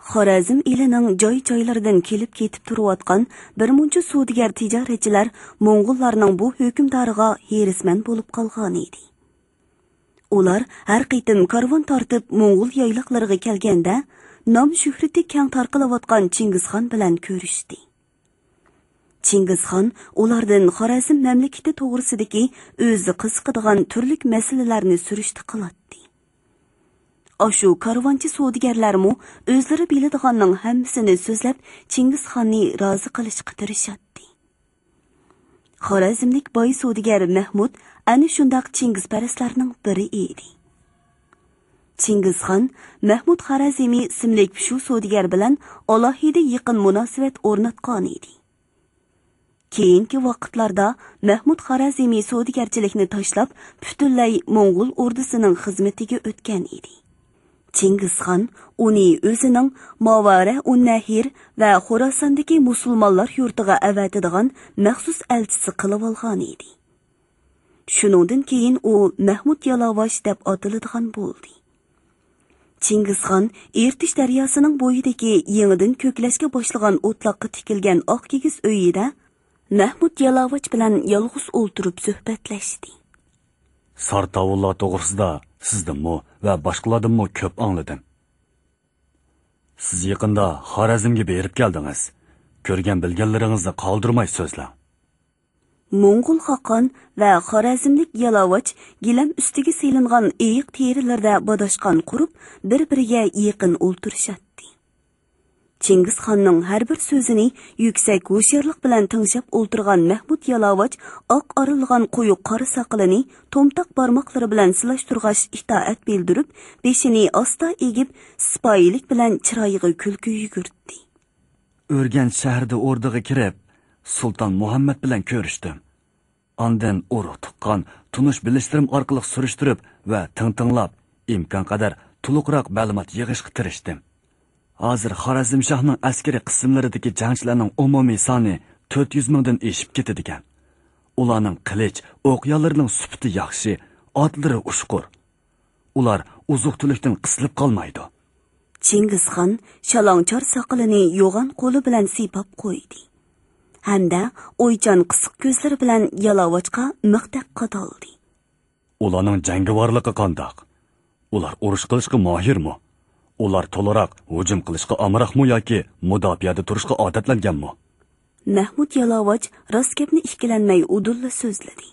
خارەزم ئېلىنىڭ جاي-جايلىرىدىن كېلىپ كېتىپ تۇرۇۋاتقان بىر مۇنچە سودىگەر تىجارەتچىلەر موڭغۇللارنىڭ بۇ ھۆكۈمدارىغا ھېرىسمەن بولۇپ قالغانىدى. ئۇلار ھەر قېتىم كارۋان تارتىپ موڭغۇل يايلاقلىرىغا كەلگەندە، نام شۆھرىتى كەڭ تارقىلىۋاتقان چىڭگىزخان بىلەن كۆرۈشتى. چىڭگىزخان ئۇلاردىن خارەزم مەملىكىتى توغرىسىدىكى ئۆزى قىزىقىدىغان تۈرلۈك مەسىلىلەرنى سۈرۈشتە قىلاتتى. ئاشۇ كارۋانچى سودىگەرلەرمۇ ئۆزلىرى بىلىدىغاننىڭ ھەممىسىنى سۆزلەپ، چىڭگىزخاننى رازى قىلىشقا تىرىشاتتى. خارەزملىك باي سودىگەر مەھمۇد ئەنە شۇنداق چىڭگىزپەرەسلەرنىڭ بىرى ئىدى. چىڭگىزخان مەھمۇد خارەزمى ئىسىملىك شۇ سودىگەر بىلەن ئالاھىدە يېقىن مۇناسىۋەت ئورناتقانىدى. كېيىنكى ۋاقىتلاردا مەھمۇد خارەزمى سودىگەرچىلىكنى تاشلاپ، پۈتۈنلەي موڭغۇل ئوردىسىنىڭ خىزمىتىگە ئۆتكەن ئىدى. چىڭگىزخان ئۇنى ئۆزىنىڭ ماۋارە ئۇننەھىر ۋە خوراساندىكى مۇسۇلمانلار يۇرتىغا ئەۋەتىدىغان مەخسۇس ئەلچىسى قىلىۋالغان ئىدى. شۇنىڭدىن كېيىن ئۇ مەھمۇد يالاۋاش دەپ ئاتىلىدىغان بولدى. چىڭگىزخان ئېرتىش دەرياسىنىڭ بويىدىكى يېڭىدىن كۆكلەشكە باشلىغان ئوتلاققا تىكىلگەن ئاق كىگىز ئۆيىدە مەھمۇد يالاۋاچ بىلەن يالغۇز ئولتۇرۇپ سۆھبەتلەشتى. سارتاۋۇللار توغرىسىدا سىزدىنمۇ ۋە باشقىلاردىنمۇ كۆپ ئاڭلىدىم. سىز يېقىندا خارەزمگە بېرىپ كەلدىڭىز. كۆرگەن بىلگەنلىرىڭىزنى قالدۇرماي سۆزلەڭ. موڭغۇل خاقان ۋە خارەزملىك يالاۋاچ گىلەم ئۈستىگە سېلىنغان ئېيىق تېرىلىرىدە باداشقان قۇرۇپ، بىر-بىرىگە يېقىن ئولتۇرۇشاتتى. چىڭگىزخاننىڭ ھەر بىر سۆزىنى يۈكسەك ھوشيارلىق بىلەن تىڭشاپ ئولتۇرغان مەھمۇد يالاۋاچ ئاق ئارىلىغان قويۇق قارا ساقىلىنى تومتاق بارماقلىرى بىلەن سىلاشتۇرغاچ ئىتائەت بىلدۈرۈپ، بېشىنى ئاستا ئېگىپ، سىپايىلىك بىلەن چىرايىغا كۈلكە يۈگۈرتتى. ئۆرگەنچ شەھىرىدە ئوردىغا كىرىپ، سۇلتان مۇھەممەد بىلەن كۆرۈشتۈم. ئاندىن ئۇرۇق-تۇغقان، تونۇش-بىلىشلىرىم ئارقىلىق سۈرۈشتۈرۈپ ۋە تىڭ تىڭلاپ، ئىمكانقەدەر تولۇقراق مەلۇمات يىغىشقا تىرىشتىم. ھازىر خارەزمشاھنىڭ ئەسكىرىي قىسىملىرىدىكى جەڭچىلەرنىڭ ئومۇمىي سانى تۆت يۈز مىڭدىن ئېشىپ كېتىدىكەن. ئۇلارنىڭ قىلىچ، ئوق-ياللىرىنىڭ سۈپىتى ياخشى، ئاتلىرى ئۇچقۇر. ئۇلار ئوزۇق-تۈلۈكتىن قىسىلىپ قالمايدۇ. چىڭگىزخان شالاڭچار ساقىلىنى يوغان قولى بىلەن سىيپاپ قويدى ھەمدە ئويچان قىسىق كۆزلىرى بىلەن يالاۋاچقا مىختەك قادالدى. ئۇلارنىڭ جەڭگىۋارلىقى قانداق؟ ئۇلار ئۇرۇش قىلىشقا ماھىرمۇ؟ ئۇلار تولىراق ھۇجۇم قىلىشقا ئامراقمۇ ياكى مۇداپىئەدە تۇرۇشقا ئادەتلەنگەنمۇ؟ مەھمۇد يالاۋاچ راست گەپنى ئىككىلەنمەي ئۇدۇللا سۆزلىدى.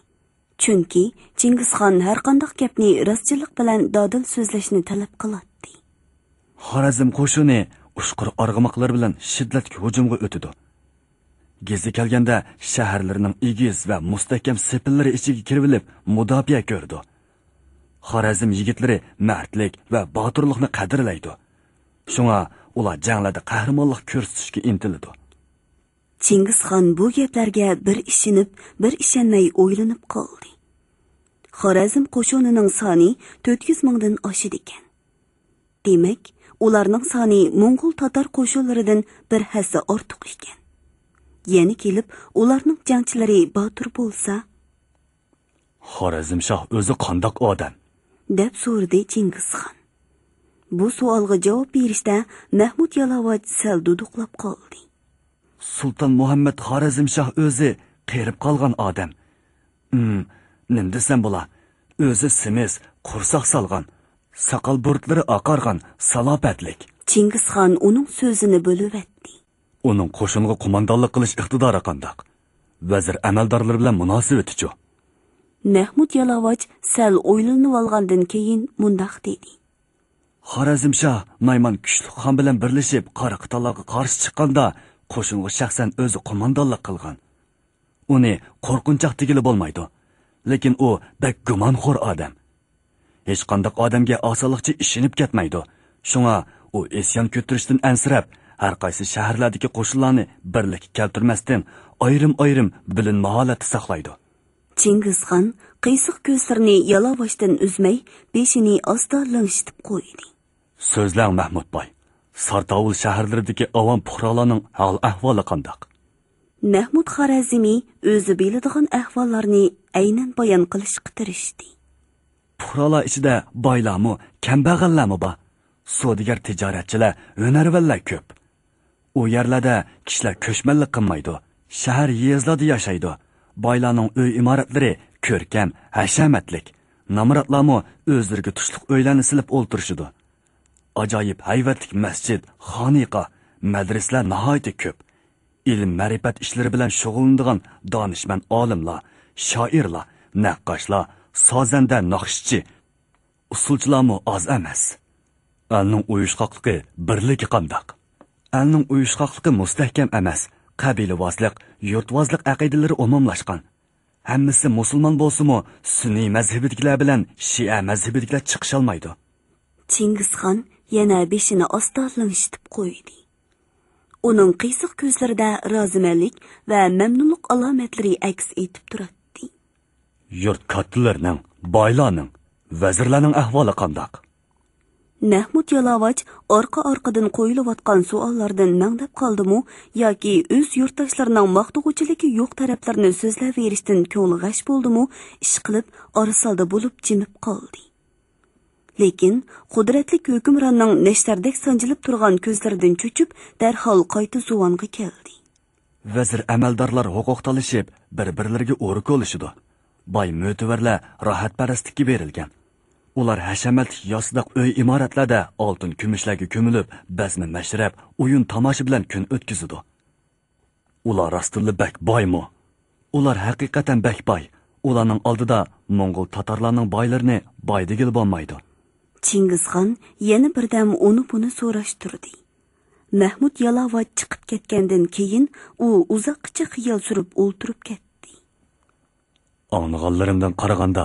چۈنكى چىڭگىزخان ھەرقانداق گەپنى راستچىللىق بىلەن دادىل سۆزلەشنى تەلەپ قىلاتتى. خارەزم قوشۇنى ئۇچقۇر ئارغىماقلىرى بىلەن شىددەتلىك ھۇجۇمغا ئۆتىدۇ. گېزى كەلگەندە شەھەرلىرىنىڭ ئېگىز ۋە مۇستەھكەم سېپىللىرى ئىچىگە كىرىۋېلىپ مۇداپىئە كۆرىدۇ. خارەزم يىگىتلىرى مەردلىك ۋە باتۇرلۇقنى قەدىرلەيدۇ. شۇڭا ئۇلار جەڭلەردە قەھرىمانلىق كۆرسىتىشكە ئىنتىلىدۇ. چىڭگىزخان بۇ گەپلەرگە بىر ئىشىنىپ، بىر ئىشەنمەي ئويلىنىپ قالدى. خارەزم قوشۇنىنىڭ سانى تۆت يۈز مىڭدىن ئاشىدىكەن. دېمەك، ئۇلارنىڭ سانى موڭغۇل تاتار قوشۇنلىرىدىن بىر ھەسسە ئارتۇق ئىكەن. يەنە كېلىپ، ئۇلارنىڭ جەڭچىلىرى باتۇر بولسا، خارەزمشاھ ئۆزى قانداق ئادەم؟ دەپ سورىدى چىڭگىزخان. بۇ سوئالغا جاۋاب بېرىشتە مەھمۇد يالاۋاچ سەل دۇدۇقلاپ قالدى. سۇلتان مۇھەممەد خارەزمشاھ ئۆزى قېرىپ قالغان ئادەم. ئىم، نېمە دېسەم بولا؟ ئۆزى سېمىز، قورساق سالغان، ساقال بۇرۇتلىرى ئاقارغان، سالاپەتلىك. چىڭگىزخان ئۇنىڭ سۆزىنى بۆلۈۋەتتى. ئۇنىڭ قوشۇنغا قوماندانلىق قىلىش ئىقتىدارى قانداق؟ ۋەزىر ئەمەلدارلىرى بىلەن مۇناسىۋىتىچۇ؟ مەھمۇد يالاۋاچ سەل ئويلىنىۋالغاندىن كېيىن مۇنداق دېدى. خارەزمشاھ نايمان كۈچلۈك خان بىلەن بىرلىشىپ قاراقىتانلارغا قارشى چىققاندا قوشۇنغا شەخسەن ئۆزى قوماندانلىق قىلغان. ئۇنى قورقۇنچاق دېگىلى بولمايدۇ. لېكىن ئۇ بەك گۇمانخور ئادەم. ھېچقانداق ئادەمگە ئاسانلىقچە ئىشىنىپ كەتمەيدۇ. شۇڭا ئۇ ئىسيان كۆتۈرۈشتىن ئەنسىرەپ، ھەر قايسى شەھەرلەردىكى قوشۇنلارنى بىرلىككە كەلتۈرمەستىن، ئايرىم-ئايرىم بىلىنمە ھالەتتە ساقلايدۇ. چىڭگىزخان قىيسىق كۆزلىرىنى يالاۋاچتىن ئۈزمەي، بېشىنى ئاستا لىڭشىتىپ قويدى. سۆزلەڭ، مەھمۇد باي. سارتاۋۇل شەھەرلىرىدىكى ئاۋام پۇقرالارنىڭ ھال-ئەھۋالى قانداق؟ مەھمۇد خارەزمى ئۆزى بىلىدىغان ئەھۋاللارنى ئەينەن بايان قىلىشقا تىرىشتى. پۇقرالار ئىچىدە بايلارمۇ، كەمبەغەللەرمۇ بار. سودىگەر، تىجارەتچىلەر، ھۈنەرۋەنلەر كۆپ. ئۇ يەرلەردە كىشىلەر كۆچمەنلىك قىلمايدۇ. شەھەر، يېزىلاردا ياشايدۇ. بايلارنىڭ ئۆي ئىمارەتلىرى كۆركەم، ھەشەمەتلىك. نامراتلارمۇ ئۆزلىرىگە تۇشلۇق ئۆيلەرنى سېلىپ ئولتۇرۇشىدۇ. ئاجايىپ ھەيۋەتلىك مەسچىت، خانىقا، مەدرىسىلەر ناھايىتى كۆپ. ئىلىم-مەرىپەت ئىشلىرى بىلەن شۇغۇللىنىدىغان دانىشمەن ئالىملار، شائىرلار، نەققاشلار، سازەندە، ناخشىچى، ئۇسسۇلچىلارمۇ ئاز ئەمەس. ئەلنىڭ ئۇيۇشقاقلىقى، بىرلىكى قانداق؟ ئەلنىڭ ئۇيۇشقاقلىقى مۇستەھكەم ئەمەس، قەبىلىۋازلىق، يۇرتۋازلىق ئەقىدىلىرى ئومۇملاشقان. ھەممىسى مۇسۇلمان بولسىمۇ، سۈننىي مەزھىپىدىكىلەر بىلەن شىئە مەزھىپىدىكىلەر چىقىشالمايدۇ. چىڭگىزخان يەنە بېشىنى ئاستا لىڭشىتىپ قويدى. ئۇنىڭ قىيسىق كۆزلىرىدە رازىمەنلىك ۋە مەمنۇنلۇق ئالامەتلىرى ئەكس ئېتىپ تۇراتتى. يۇرت كاتتىلىرىنىڭ، بايلارنىڭ، ۋەزىرلەرنىڭ ئەھۋالى قانداق؟ مەھمۇد يالاۋاچ ئارقا-ئارقىدىن قويۇلۇۋاتقان سوئاللاردىن مەڭدەپ قالدىمۇ ياكى ئۆز يۇرتداشلىرىنىڭ ماختىغۇچىلىكى يوق تەرەپلىرىنى سۆزلەۋېرىشتىن كۆڭلى غەش بولدىمۇ، ئىشقىلىپ ئارىسالدا بولۇپ جىمىپ قالدى. لېكىن قۇدرەتلىك ھۆكۈمراننىڭ نەشتەردەك سانجىلىپ تۇرغان كۆزلىرىدىن چۆچۈپ، دەرھال قايتا زۇۋانغا كەلدى. ۋەزىر ئەمەلدارلار ھوقۇق تالىشىپ، بىر-بىرلىرىگە ئورا كولىشىدۇ. باي مۆتىۋەرلەر راھەتپەرەسلىككە بېرىلگەن. ئۇلار ھەشەمەتلىك ياسىداق ئۆي ئىمارەتلەردە ئالتۇن كۈمۈشلەرگە كۆمۈلۈپ، بەزمە مەشرەپ، ئويۇن تاماشا بىلەن كۈن ئۆتكۈزىدۇ. ئۇلار راستتىنلا بەك بايمۇ؟ ئۇلار ھەقىقەتەن بەك باي. ئۇلارنىڭ ئالدىدا موڭغۇل تاتارلارنىڭ بايلىرىنى باي دېگىلى بولمايدۇ. چىڭگىزخان يەنە بىردەم ئۇنى-بۇنى سوراشتۇردى. مەھمۇد يالاۋاچ چىقىپ كەتكەندىن كېيىن ئۇ ئۇزاققىچە خىيال سۈرۈپ ئولتۇرۇپ كەتتى. ئاڭلىغانلىرىمدىن قارىغاندا،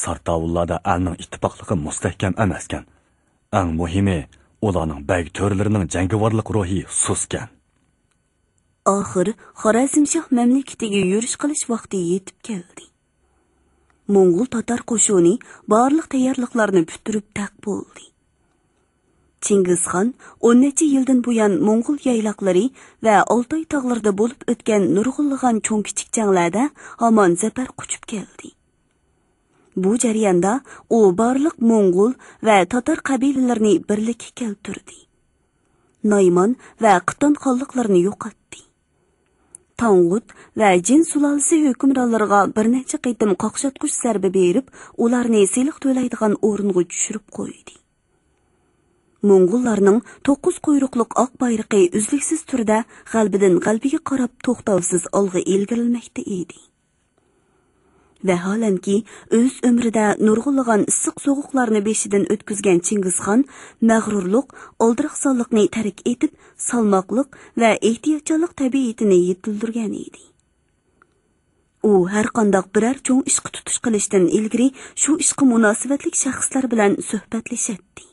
سارتاۋۇللاردا ئەلنىڭ ئىتتىپاقلىقى مۇستەھكەم ئەمەسكەن. ئەڭ مۇھىمى، ئۇلارنىڭ بەگ تۆرىلىرىنىڭ جەڭگىۋارلىق روھى سۇسكەن. ئاخىر خارەزمشاھ مەملىكىتىگە يۈرۈش قىلىش ۋاقتى يېتىپ كەلدى. موڭغۇل تاتار قوشۇنى بارلىق تەييارلىقلارنى پۈتتۈرۈپ تەق بولدى. چىڭگىزخان ئون نەچچە يىلدىن بۇيان موڭغۇل يايلاقلىرى ۋە ئالتاي تاغلىرىدا بولۇپ ئۆتكەن نۇرغۇنلىغان چوڭ-كىچىك جەڭلەردە ھامان زەپەر قۇچۇپ كەلدى. بۇ جەرياندا ئۇ بارلىق موڭغۇل ۋە تاتار قەبىلىلىرىنى بىرلىككە كەلتۈردى. نايمان ۋە قىتان خانلىقلىرىنى يوقاتتى. تاڭغۇت ۋە جىن سۇلالىسى ھۆكۈمرانلىرىغا بىر نەچچە قېتىم قاقشاتقۇچ زەربە بېرىپ، ئۇلارنى سېلىق تۆلەيدىغان ئورۇنغا چۈشۈرۈپ قويدى. موڭغۇللارنىڭ توققۇز قۇيرۇقلۇق ئاق بايرىقى ئۈزلۈكسىز تۈردە غەلىبىدىن غەلىبىگە قاراپ توختاۋسىز ئالغا ئىلگىرىلىمەكتە ئىدى. ۋەھالەنكى، ئۆز ئۆمرىدە نۇرغۇنلىغان ئىسسىق سوغۇقلارنى بېشىدىن ئۆتكۈزگەن چىڭگىزخان مەغرۇرلۇق، ئالدىراقسانلىقنى تەرك ئېتىپ، سالماقلىق ۋە ئېھتىياتچانلىق تەبىئىتىنى يېتىلدۈرگەن ئىدى. ئۇ ھەرقانداق بىرەر چوڭ ئىشقا تۇتۇش قىلىشتىن ئىلگىرى شۇ ئىشقا مۇناسىۋەتلىك شەخسلەر بىلەن سۆھبەتلىشەتتى.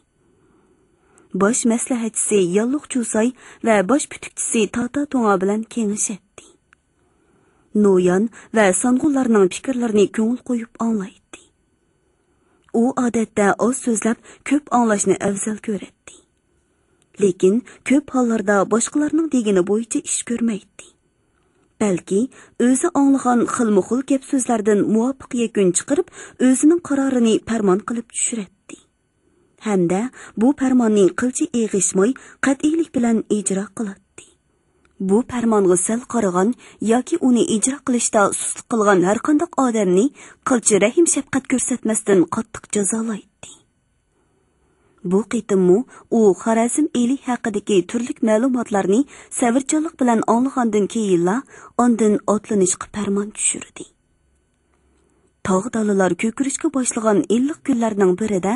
باش مەسلىھەتچىسى ياللۇق چۇساي ۋە باش پۈتۈكچىسى تاتا توڭا بىلەن كېڭىشەتتى. نويان ۋە سانغۇنلارنىڭ پىكىرلىرىنى كۆڭۈل قويۇپ ئاڭلايتتى. ئۇ ئادەتتە ئاز سۆزلەپ، كۆپ ئاڭلاشنى ئەۋزەل كۆرەتتى. لېكىن كۆپ ھاللاردا باشقىلارنىڭ دېگىنى بويىچە ئىش كۆرمەيتتى. بەلكى ئۆزى ئاڭلىغان خىلمۇخىل گەپ-سۆزلەردىن مۇۋاپىق يەكۈن چىقىرىپ، ئۆزىنىڭ قارارىنى پەرمان قىلىپ چۈشۈرەتتى. ھەمدە بۇ پەرماننى قىلچە ئېغىشماي، قەتئىيلىك بىلەن ئىجرا قىلاتتى. بۇ پەرمانغا سەل قارىغان ياكى ئۇنى ئىجرا قىلىشتا سۇسلۇق قىلغان ھەرقانداق ئادەمنى قىلچە رەھىم-شەپقەت كۆرسەتمەستىن قاتتىق جازالايتتى. بۇ قېتىممۇ ئۇ خارەزم ئېلى ھەققىدىكى تۈرلۈك مەلۇماتلارنى سەۋرچانلىق بىلەن ئاڭلىغاندىن كېيىنلا، ئاندىن ئاتلىنىشقا پەرمان چۈشۈردى. تاغ دالىلار كۆكىرىشكە باشلىغان ئىللىق كۈنلەرنىڭ بىرىدە،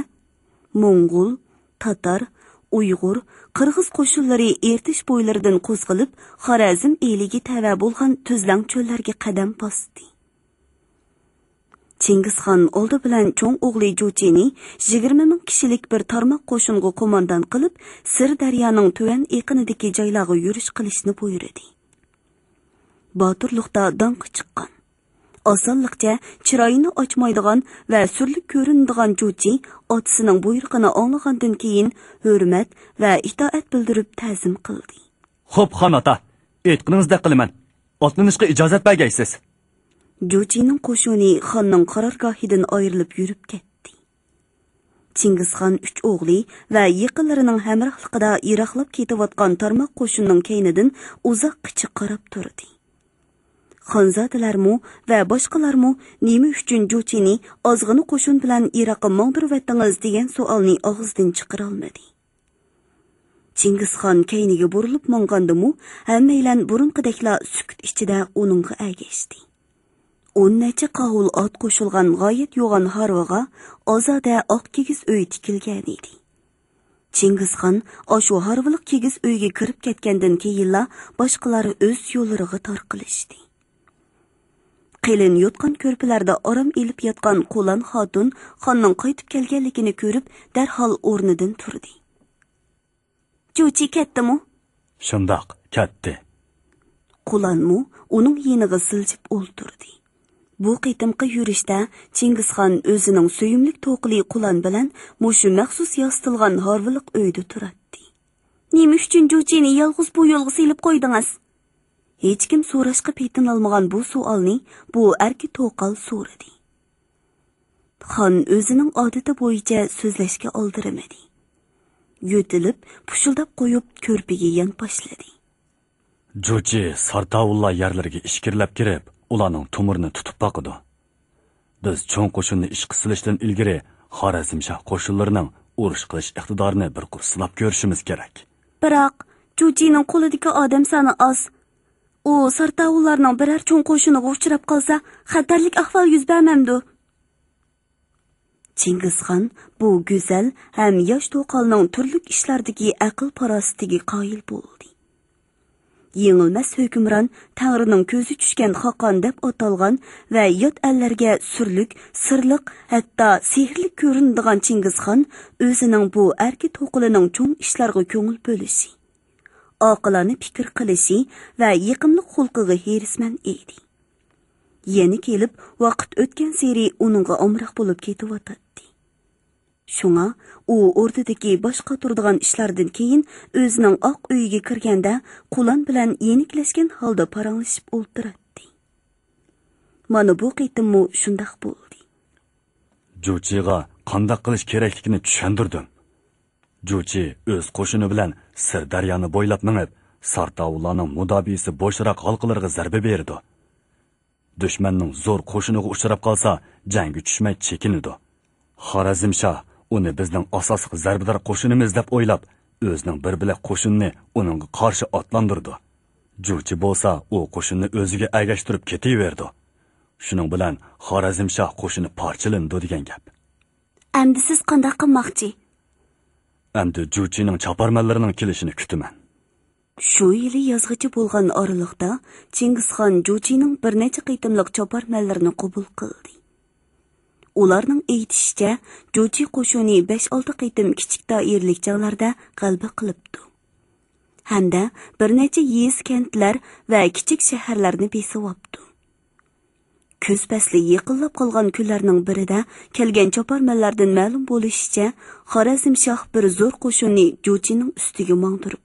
موڭغۇل، تاتار، ئۇيغۇر، قىرغىز قوشۇنلىرى ئېرتىش بويلىرىدىن قوزغىلىپ، خارەزم ئېلىگە تەۋە بولغان تۈزلەڭ چۆللەرگە قەدەم باستى. چىڭگىزخان ئالدى بىلەن چوڭ ئوغلى جۇچىنى يىگىرمە مىڭ كىشىلىك بىر تارماق قوشۇنغا قوماندان قىلىپ، سىر دەريانىڭ تۆۋەن ئېقىنىدىكى جايلارغا يۈرۈش قىلىشنى بۇيرۇدى. باتۇرلۇقتا داڭقى چىققان، ئاسانلىقچە چىرايىنى ئاچمايدىغان ۋە سۈرلۈك كۆرۈنىدىغان جۇچى ئاتىسىنىڭ بۇيرۇقىنى ئاڭلىغاندىن كېيىن، ھۆرمەت ۋە ئىتائەت بىلدۈرۈپ تەزىم قىلدى. خوپ، خان ئاتا، ئېيتقىنىڭىزدەك قىلىمەن. ئاتلىنىشقا ئىجازەت بەرگەيسىز. جۇچىنىڭ قوشۇنى خاننىڭ قارارگاھىدىن ئايرىلىپ يۈرۈپ كەتتى. چىڭگىزخان ئۈچ ئوغلى ۋە يېقىنلىرىنىڭ ھەمراھلىقىدا يىراقلاپ كېتىۋاتقان تارماق قوشۇننىڭ كەينىدىن ئۇزاققىچە قاراپ تۇردى. خانزادىلەرمۇ ۋە باشقىلارمۇ نېمە ئۈچۈن جۇچىنى ئازغىنە قوشۇن بىلەن يىراققا ماڭدۇرۇۋەتتىڭىز دېگەن سوئالنى ئاغزىدىن چىقىرالمىدى. چىڭگىزخان كەينىگە بۇرۇلۇپ ماڭغاندىمۇ، ھەممەيلەن بۇرۇنقىدەكلا سۈكۈت ئىچىدە ئۇنىڭغا ئەگەشتى. ئون نەچچە قاۋۇل ئات قوشۇلغان غايەت يوغان ھارۋىغا ئازادە ئاق كىگىز ئۆي تىكىلگەنىدى. چىڭگىزخان ئاشۇ ھارۋىلىق كىگىز ئۆيگە كىرىپ كەتكەندىن كېيىنلا باشقىلار ئۆز يوللىرىغا تارقىلىشتى. قېلىن يوتقان كۆرپىلەردە ئارام ئېلىپ ياتقان قۇلان خاتۇن خاننىڭ قايتىپ كەلگەنلىكىنى كۆرۈپ، دەرھال ئورنىدىن تۇردى. جۇچى كەتتىمۇ؟ شۇنداق، كەتتى. قۇلانمۇ ئۇنىڭ يېنىغا سىلجىپ ئولتۇردى. بۇ قېتىمقى يۈرۈشتە چىڭگىزخان ئۆزىنىڭ سۆيۈملۈك توقىلى قۇلان بىلەن مۇشۇ مەخسۇس ياسىتىلغان ھارۋىلىق ئۆيدە تۇراتتى. نېمە ئۈچۈن جۇچىنى يالغۇز بۇ يولغا سېلىپ قويدىڭىز؟ ھېچكىم سوراشقا پېتىنالمىغان بۇ سوئالنى بۇ ئەركە توقال سورىدى. خان ئۆزىنىڭ ئادىتى بويىچە سۆزلەشكە ئالدىرىمىدى. يۆتىلىپ، پۇشۇلداپ قويۇپ، كۆرپىگە يانپاشلىدى. جۇچى سارتاۋۇللار يەرلىرىگە ئىچكىرىلەپ كىرىپ، ئۇلارنىڭ تومۇرىنى تۇتۇپ باقىدۇ. بىز چوڭ قوشۇننى ئىشقا سېلىشتىن ئىلگىرى خارەزمشاھ قوشۇنلىرىنىڭ ئۇرۇش قىلىش ئىقتىدارىنى بىر قۇر سىناپ كۆرۈشىمىز كېرەك. بىراق، جۇچىنىڭ قولىدىكى ئادەم سانى ئاز. ئۇ سارتاۋۇللارنىڭ بىرەر چوڭ قوشۇنىغا ئۇچراپ قالسا، خەتەرلىك ئەھۋال يۈز بەرمەمدۇ؟ چىڭگىزخان بۇ گۈزەل ھەم ياش توقالنىڭ تۈرلۈك ئىشلاردىكى ئەقىل-پاراسىتىگە قايىل بولدى. يېڭىلمەس ھۆكۈمران، تەڭرىنىڭ كۆزى چۈشكەن خاقان دەپ ئاتالغان ۋە يات ئەللەرگە سۈرلۈك، سىرلىق، ھەتتا سېھىرلىك كۆرۈنىدىغان چىڭگىزخان ئۆزىنىڭ بۇ ئەركە توقىلىنىڭ چوڭ ئىشلارغا كۆڭۈل بۆلۈشى، ئاقىلانە پىكىر قىلىشى ۋە يېقىملىق خۇلقىغا ھېرىسمەن ئىدى. يەنە كېلىپ، ۋاقىت ئۆتكەنسېرى ئۇنىڭغا ئامراق بولۇپ كېتىۋاتاتتى. شۇڭا ئۇ ئوردىدىكى باش قاتۇرىدىغان ئىشلاردىن كېيىن ئۆزىنىڭ ئاق ئۆيىگە كىرگەندە، قۇلان بىلەن يېنىكلەشكەن ھالدا پاراڭلىشىپ ئولتۇراتتى. مانا بۇ قېتىممۇ شۇنداق بولدى. جۇچىغا قانداق قىلىش كېرەكلىكىنى چۈشەندۈردۈم. جۇچى ئۆز قوشۇنى بىلەن سىردەريانى بويلاپ مېڭىپ، سارتاۋۇللارنىڭ مۇداپىئىسى بوشراق ھالقىلىرىغا زەربە بېرىدۇ. دۈشمەننىڭ زور قوشۇنىغا ئۇچراپ قالسا، جەڭگە چۈشمەي چېكىنىدۇ. خارەزمشاھ ئۇنى بىزنىڭ ئاساسلىق زەربىدار قوشۇنىمىز دەپ ئويلاپ، ئۆزىنىڭ بىر بۆلەك قوشۇنىنى ئۇنىڭغا قارشى ئاتلاندۇرىدۇ. جۇچى بولسا ئۇ قوشۇننى ئۆزىگە ئەگەشتۈرۈپ كېتىۋېرىدۇ. شۇنىڭ بىلەن خارەزمشاھ قوشۇنى پارچىلىنىدۇ دېگەن گەپ. ئەمدى سىز قانداق قىلماقچى؟ ئەمدى جۇچىنىڭ چاپارمەنلىرىنىڭ كېلىشىنى كۈتىمەن. شۇ يىلى يازغىچە بولغان ئارىلىقتا چىڭگىزخان جۇچىنىڭ بىر نەچچە قېتىملىق چاپارمەنلىرىنى قوبۇل قىلدى. ئۇلارنىڭ ئېيتىشىچە، جۇچى قوشۇنى بەش-ئالتە قېتىم كىچىك دائىرىلىك جەڭلەردە غەلىبە قىلىپتۇ. ھەمدە بىر نەچچە يېزا، كەنتلەر ۋە كىچىك شەھەرلەرنى بېسىۋاپتۇ. كۈز پەسلى يېقىنلاپ قالغان كۈنلەرنىڭ بىرىدە كەلگەن چاپارمەنلەردىن مەلۇم بولۇشىچە، خارەزمشاھ بىر زور قوشۇننى جۇچىنىڭ ئۈستىگە ماڭدۇرۇپتۇ.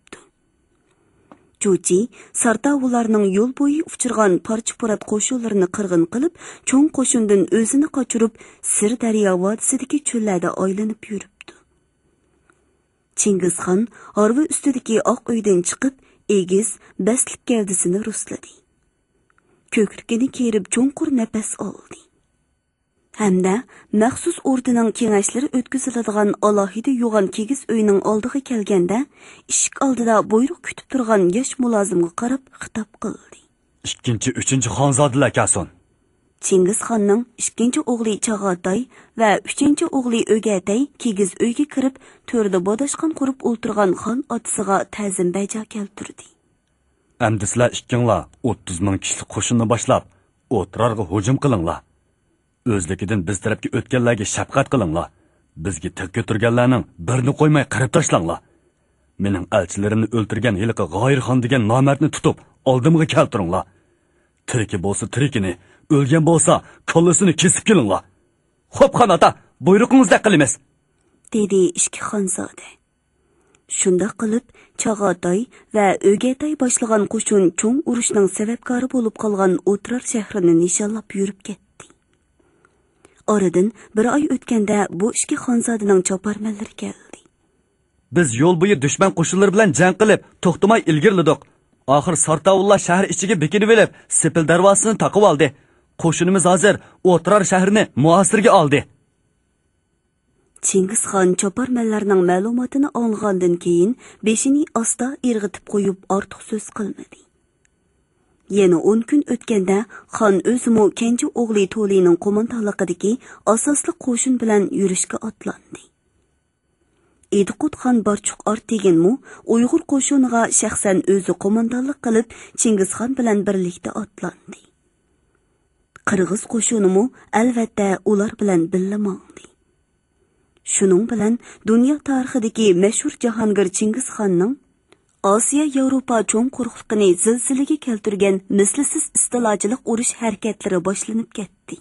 جۇچى سارتاۋۇلارنىڭ يول بويى ئۇچرىغان پارچە-پۇرات قوشۇنلىرىنى قىرغىن قىلىپ، چوڭ قوشۇندىن ئۆزىنى قاچۇرۇپ، سىر دەريا ۋادىسىدىكى چۆللەردە ئايلىنىپ يۈرۈپتۇ. چىڭگىزخان ھارۋا ئۈستىدىكى ئاق ئۆيدىن چىقىپ، ئېگىز، بەستلىك گەۋدىسىنى رۇسلىدى. كۆكرىكىنى كېرىپ چوڭقۇر نەپەس ئالدى. ھەمدە مەخسۇس ئوردىنىڭ كېڭەشلىرى ئۆتكۈزۈلىدىغان ئالاھىدە يوغان كىگىز ئۆينىڭ ئالدىغا كەلگەندە، ئىشىك ئالدىدا بۇيرۇق كۈتۈپ تۇرغان ياش مۇلازىمغا قاراپ خىتاب قىلدى. ئىككىنچى، ئۈچىنچى خانزادىلەر كەلسۇن. چىڭگىزخاننىڭ ئىككىنچى ئوغلى چاغاتاي ۋە ئۈچىنچى ئوغلى ئۆگەتەي كىگىز ئۆيگە كىرىپ، تۆردە باداشقان قۇرۇپ ئولتۇرغان خان ئاتىسىغا تەزىم بەجا كەلتۈردى. ئەمدى سىلەر ئىككىڭلار ئوتتۇز مىڭ كىشىلىك قوشۇننى باشلاپ، ئوترارغا ھۇجۇم قىلىڭلار. ئۆزلۈكىدىن بىز تەرەپكە ئۆتكەنلەرگە شەپقەت قىلىڭلار. بىزگە تىغ كۆتۈرگەنلەرنىڭ بىرىنى قويماي قىرىپ تاشلاڭلار. مېنىڭ ئەلچىلىرىمنى ئۆلتۈرگەن ھېلىقى غايىرخان دېگەن نامەردنى تۇتۇپ، ئالدىمغا كەلتۈرۈڭلار. تىرىكى بولسا تىرىكىنى، ئۆلگەن بولسا كاللىسىنى كېسىپ كېلىڭلار. خوپ، خان ئاتا، بۇيرۇقىڭىزدەك قىلىمىز، دېدى ئىككى خانزادە. شۇنداق قىلىپ، چاغاتاي ۋە ئۆگەتاي باشلىغان قوشۇن چوڭ ئۇرۇشنىڭ سەۋەبكارى بولۇپ قالغان ئوترار شەھىرىنى نىشانلاپ يۈرۈپ كەتتى. ئارىدىن بىر ئاي ئۆتكەندە بۇ ئىككى خانزادىنىڭ چاپارمەنلىرى كەلدى. بىز يول بويى دۈشمەن قوشۇنلىرى بىلەن جەڭ قىلىپ، توختىماي ئىلگىرىلىدۇق. ئاخىر سارتاۋۇللار شەھەر ئىچىگە بېكىنىۋېلىپ، سېپىل دەرۋازىسىنى تاقىۋالدى. قوشۇنىمىز ھازىر ئوترار شەھىرىنى مۇھاسىرىگە ئالدى. چىڭگىزخان چاپارمەنلەرنىڭ مەلۇماتىنى ئاڭلىغاندىن كېيىن، بېشىنى ئاستا ئىرغىتىپ قويۇپ، ئارتۇق سۆز قىلمىدى. يەنە ئون كۈن ئۆتكەندە، خان ئۆزىمۇ كەنجى ئوغلى تولىنىڭ قوماندانلىقىدىكى ئاساسلىق قوشۇن بىلەن يۈرۈشكە ئاتلاندى. ئىدىقۇت خان بارچۇق ئارتېگىنمۇ ئۇيغۇر قوشۇنىغا شەخسەن ئۆزى قوماندانلىق قىلىپ، چىڭگىزخان بىلەن بىرلىكتە ئاتلاندى. قىرغىز قوشۇنىمۇ، ئەلۋەتتە، ئۇلار بىلەن بىللە ماڭدى. شۇنىڭ بىلەن دۇنيا تارىخىدىكى مەشھۇر جاھانگىر چىڭگىزخاننىڭ ئاسىيا ياۋروپا چوڭ قۇرۇقلۇقىنى زىلزىلىگە كەلتۈرگەن مىسلىسىز ئىستىلاچىلىق ئۇرۇش ھەرىكەتلىرى باشلىنىپ كەتتى.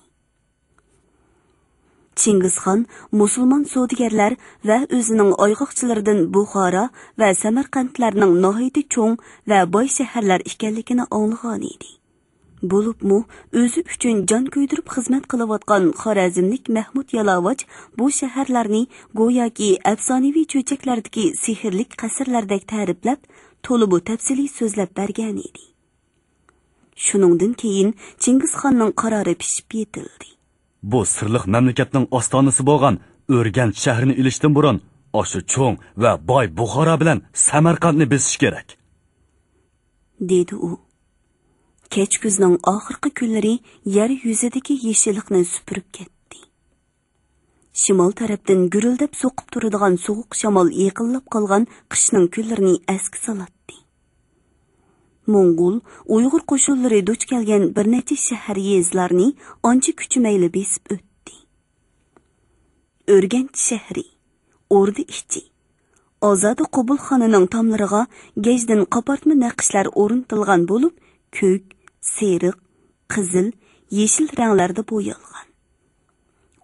چىڭگىزخان مۇسۇلمان سودىگەرلەر ۋە ئۆزىنىڭ ئايغاقچىلىرىدىن بۇخارا ۋە سەمەرقەنتلەرنىڭ ناھايىتى چوڭ ۋە باي شەھەرلەر ئىكەنلىكىنى ئاڭلىغانىدى. بولۇپمۇ ئۆزى ئۈچۈن جان كۆيدۈرۈپ خىزمەت قىلىۋاتقان خارەزملىك مەھمۇد يالاۋاچ بۇ شەھەرلەرنى گوياكى ئەپسانىۋى چۆچەكلەردىكى سېھىرلىك قەسىرلەردەك تەرىپلەپ، تولىمۇ تەپسىلىي سۆزلەپ بەرگەنىدى. شۇنىڭدىن كېيىن چىڭگىزخاننىڭ قارارى پىشىپ يېتىلدى. بۇ سىرلىق مەملىكەتنىڭ ئاستانىسى بولغان ئۆرگەنچ شەھىرىنى ئېلىشتىن بۇرۇن، ئاشۇ چوڭ ۋە باي بۇخارا بىلەن سەمەرقەنتنى بېسىش كېرەك، دېدى ئۇ. كەچكۈزنىڭ ئاخىرقى كۈنلىرى يەر يۈزىدىكى يېشىللىقنى سۈپۈرۈپ كەتتى. شىمال تەرەپتىن گۈرۈلدەپ سوقۇپ تۇرىدىغان سوغۇق شامال يېقىنلاپ قالغان قىشنىڭ كۈنلىرىنى ئەسكە سالاتتى. موڭغۇل، ئۇيغۇر قوشۇنلىرى دۇچ كەلگەن بىر نەچچە شەھەر، يېزىلارنى ئانچە كۈچىمەيلا بېسىپ ئۆتتى. ئۆرگەنچ شەھىرى، ئوردا ئىچى، ئازادە قوبۇلخانىنىڭ تاملىرىغا گەجدىن قاپارتما نەقىشلەر ئورنىتىلغان بولۇپ، كۆك، سېرىق، قىزىل، يېشىل رەڭلەردە بويالغان.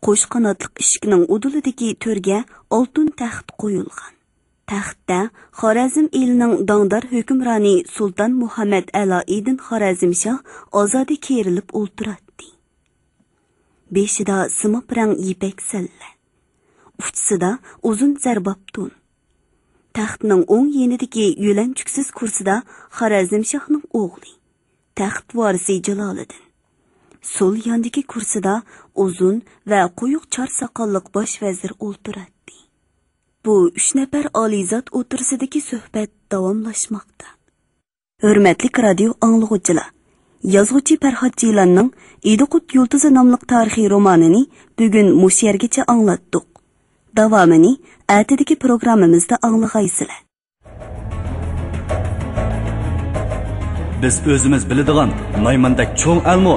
قوش قاناتلىق ئىشىكنىڭ ئۇدۇلىدىكى تۆرگە ئالتۇن تەخت قويۇلغان. تەختتە خارەزم ئېلىنىڭ داڭدار ھۆكۈمرانى سۇلتان مۇھەممەد ئەلائىدىن خارەزمشاھ ئازادە كېرىلىپ ئولتۇراتتى. بېشىدا سىماب رەڭ يىپەك سەللە، ئۇچىسىدا ئۇزۇن زەرباپ تون. تەختنىڭ ئوڭ يېنىدىكى يۆلەنچۈكسىز كۇرسىدا خارەزمشاھنىڭ ئوغلى، تەخت ۋارىسى جالالىدىن. سول ياندىكى كۇرسىدا ئۇزۇن ۋە قويۇق چار ساقاللىق باش ۋەزىر ئولتۇراتتى. بۇ ئۈچ نەپەر ئالىيزات ئوتتۇرىسىدىكى سۆھبەت داۋاملاشماقتا. ھۆرمەتلىك رادىيو ئاڭلىغۇچىلار، يازغۇچى پەرھات جىلاننىڭ ئىدىقۇت يۇلتۇزى ناملىق تارىخىي رومانىنى بۈگۈن مۇشۇ يەرگىچە ئاڭلاتتۇق. داۋامىنى ئەتىدىكى پروگراممىمىزدا ئاڭلىغايسىلەر. بىز ئۆزىمىز بىلىدىغان نايماندەك چوڭ ئەلمۇ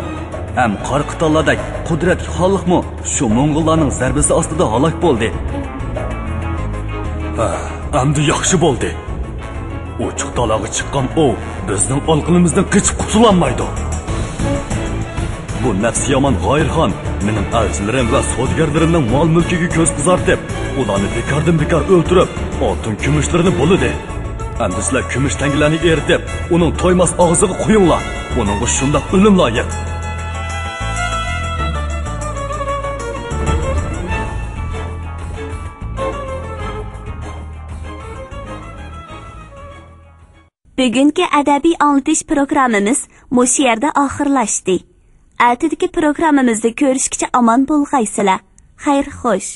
ھەم قارا قىتانلاردەك قۇدرەتلىك خانلىقمۇ شۇ موڭغۇللارنىڭ زەربىسى ئاستىدا ھالاك بولدى. ھە، ئەمدى ياخشى بولدى. ئوچۇق دالاغا چىققان ئوۋ بىزنىڭ ئالىقىنىمىزدىن قېچىپ قۇتۇلالمايدۇ. بۇ نەپسى يامان غايىرخان مېنىڭ ئەلچىلىرىم ۋە سودىگەرلىرىمنىڭ مال-مۈلكىگە كۆز قىزارتىپ، ئۇلارنى بىكاردىن بىكار ئۆلتۈرۈپ، ئالتۇن-كۈمۈشلىرىنى بۇلىدى. ئەمدى سىلەر كۈمۈش تەڭگىلەرنى ئېرىتىپ، ئۇنىڭ تويماس ئاغزىغا قۇيۇڭلار. ئۇنىڭغا شۇنداق ئۆلۈم لايىق. بۈگۈنكى ئەدەبىي ئاڭلىتىش پروگراممىمىز مۇشۇ يەردە ئاخىرلاشتى. ئەتىدىكى پروگراممىمىزدا كۆرۈشكىچە ئامان بولغايسىلەر. خەير خوش.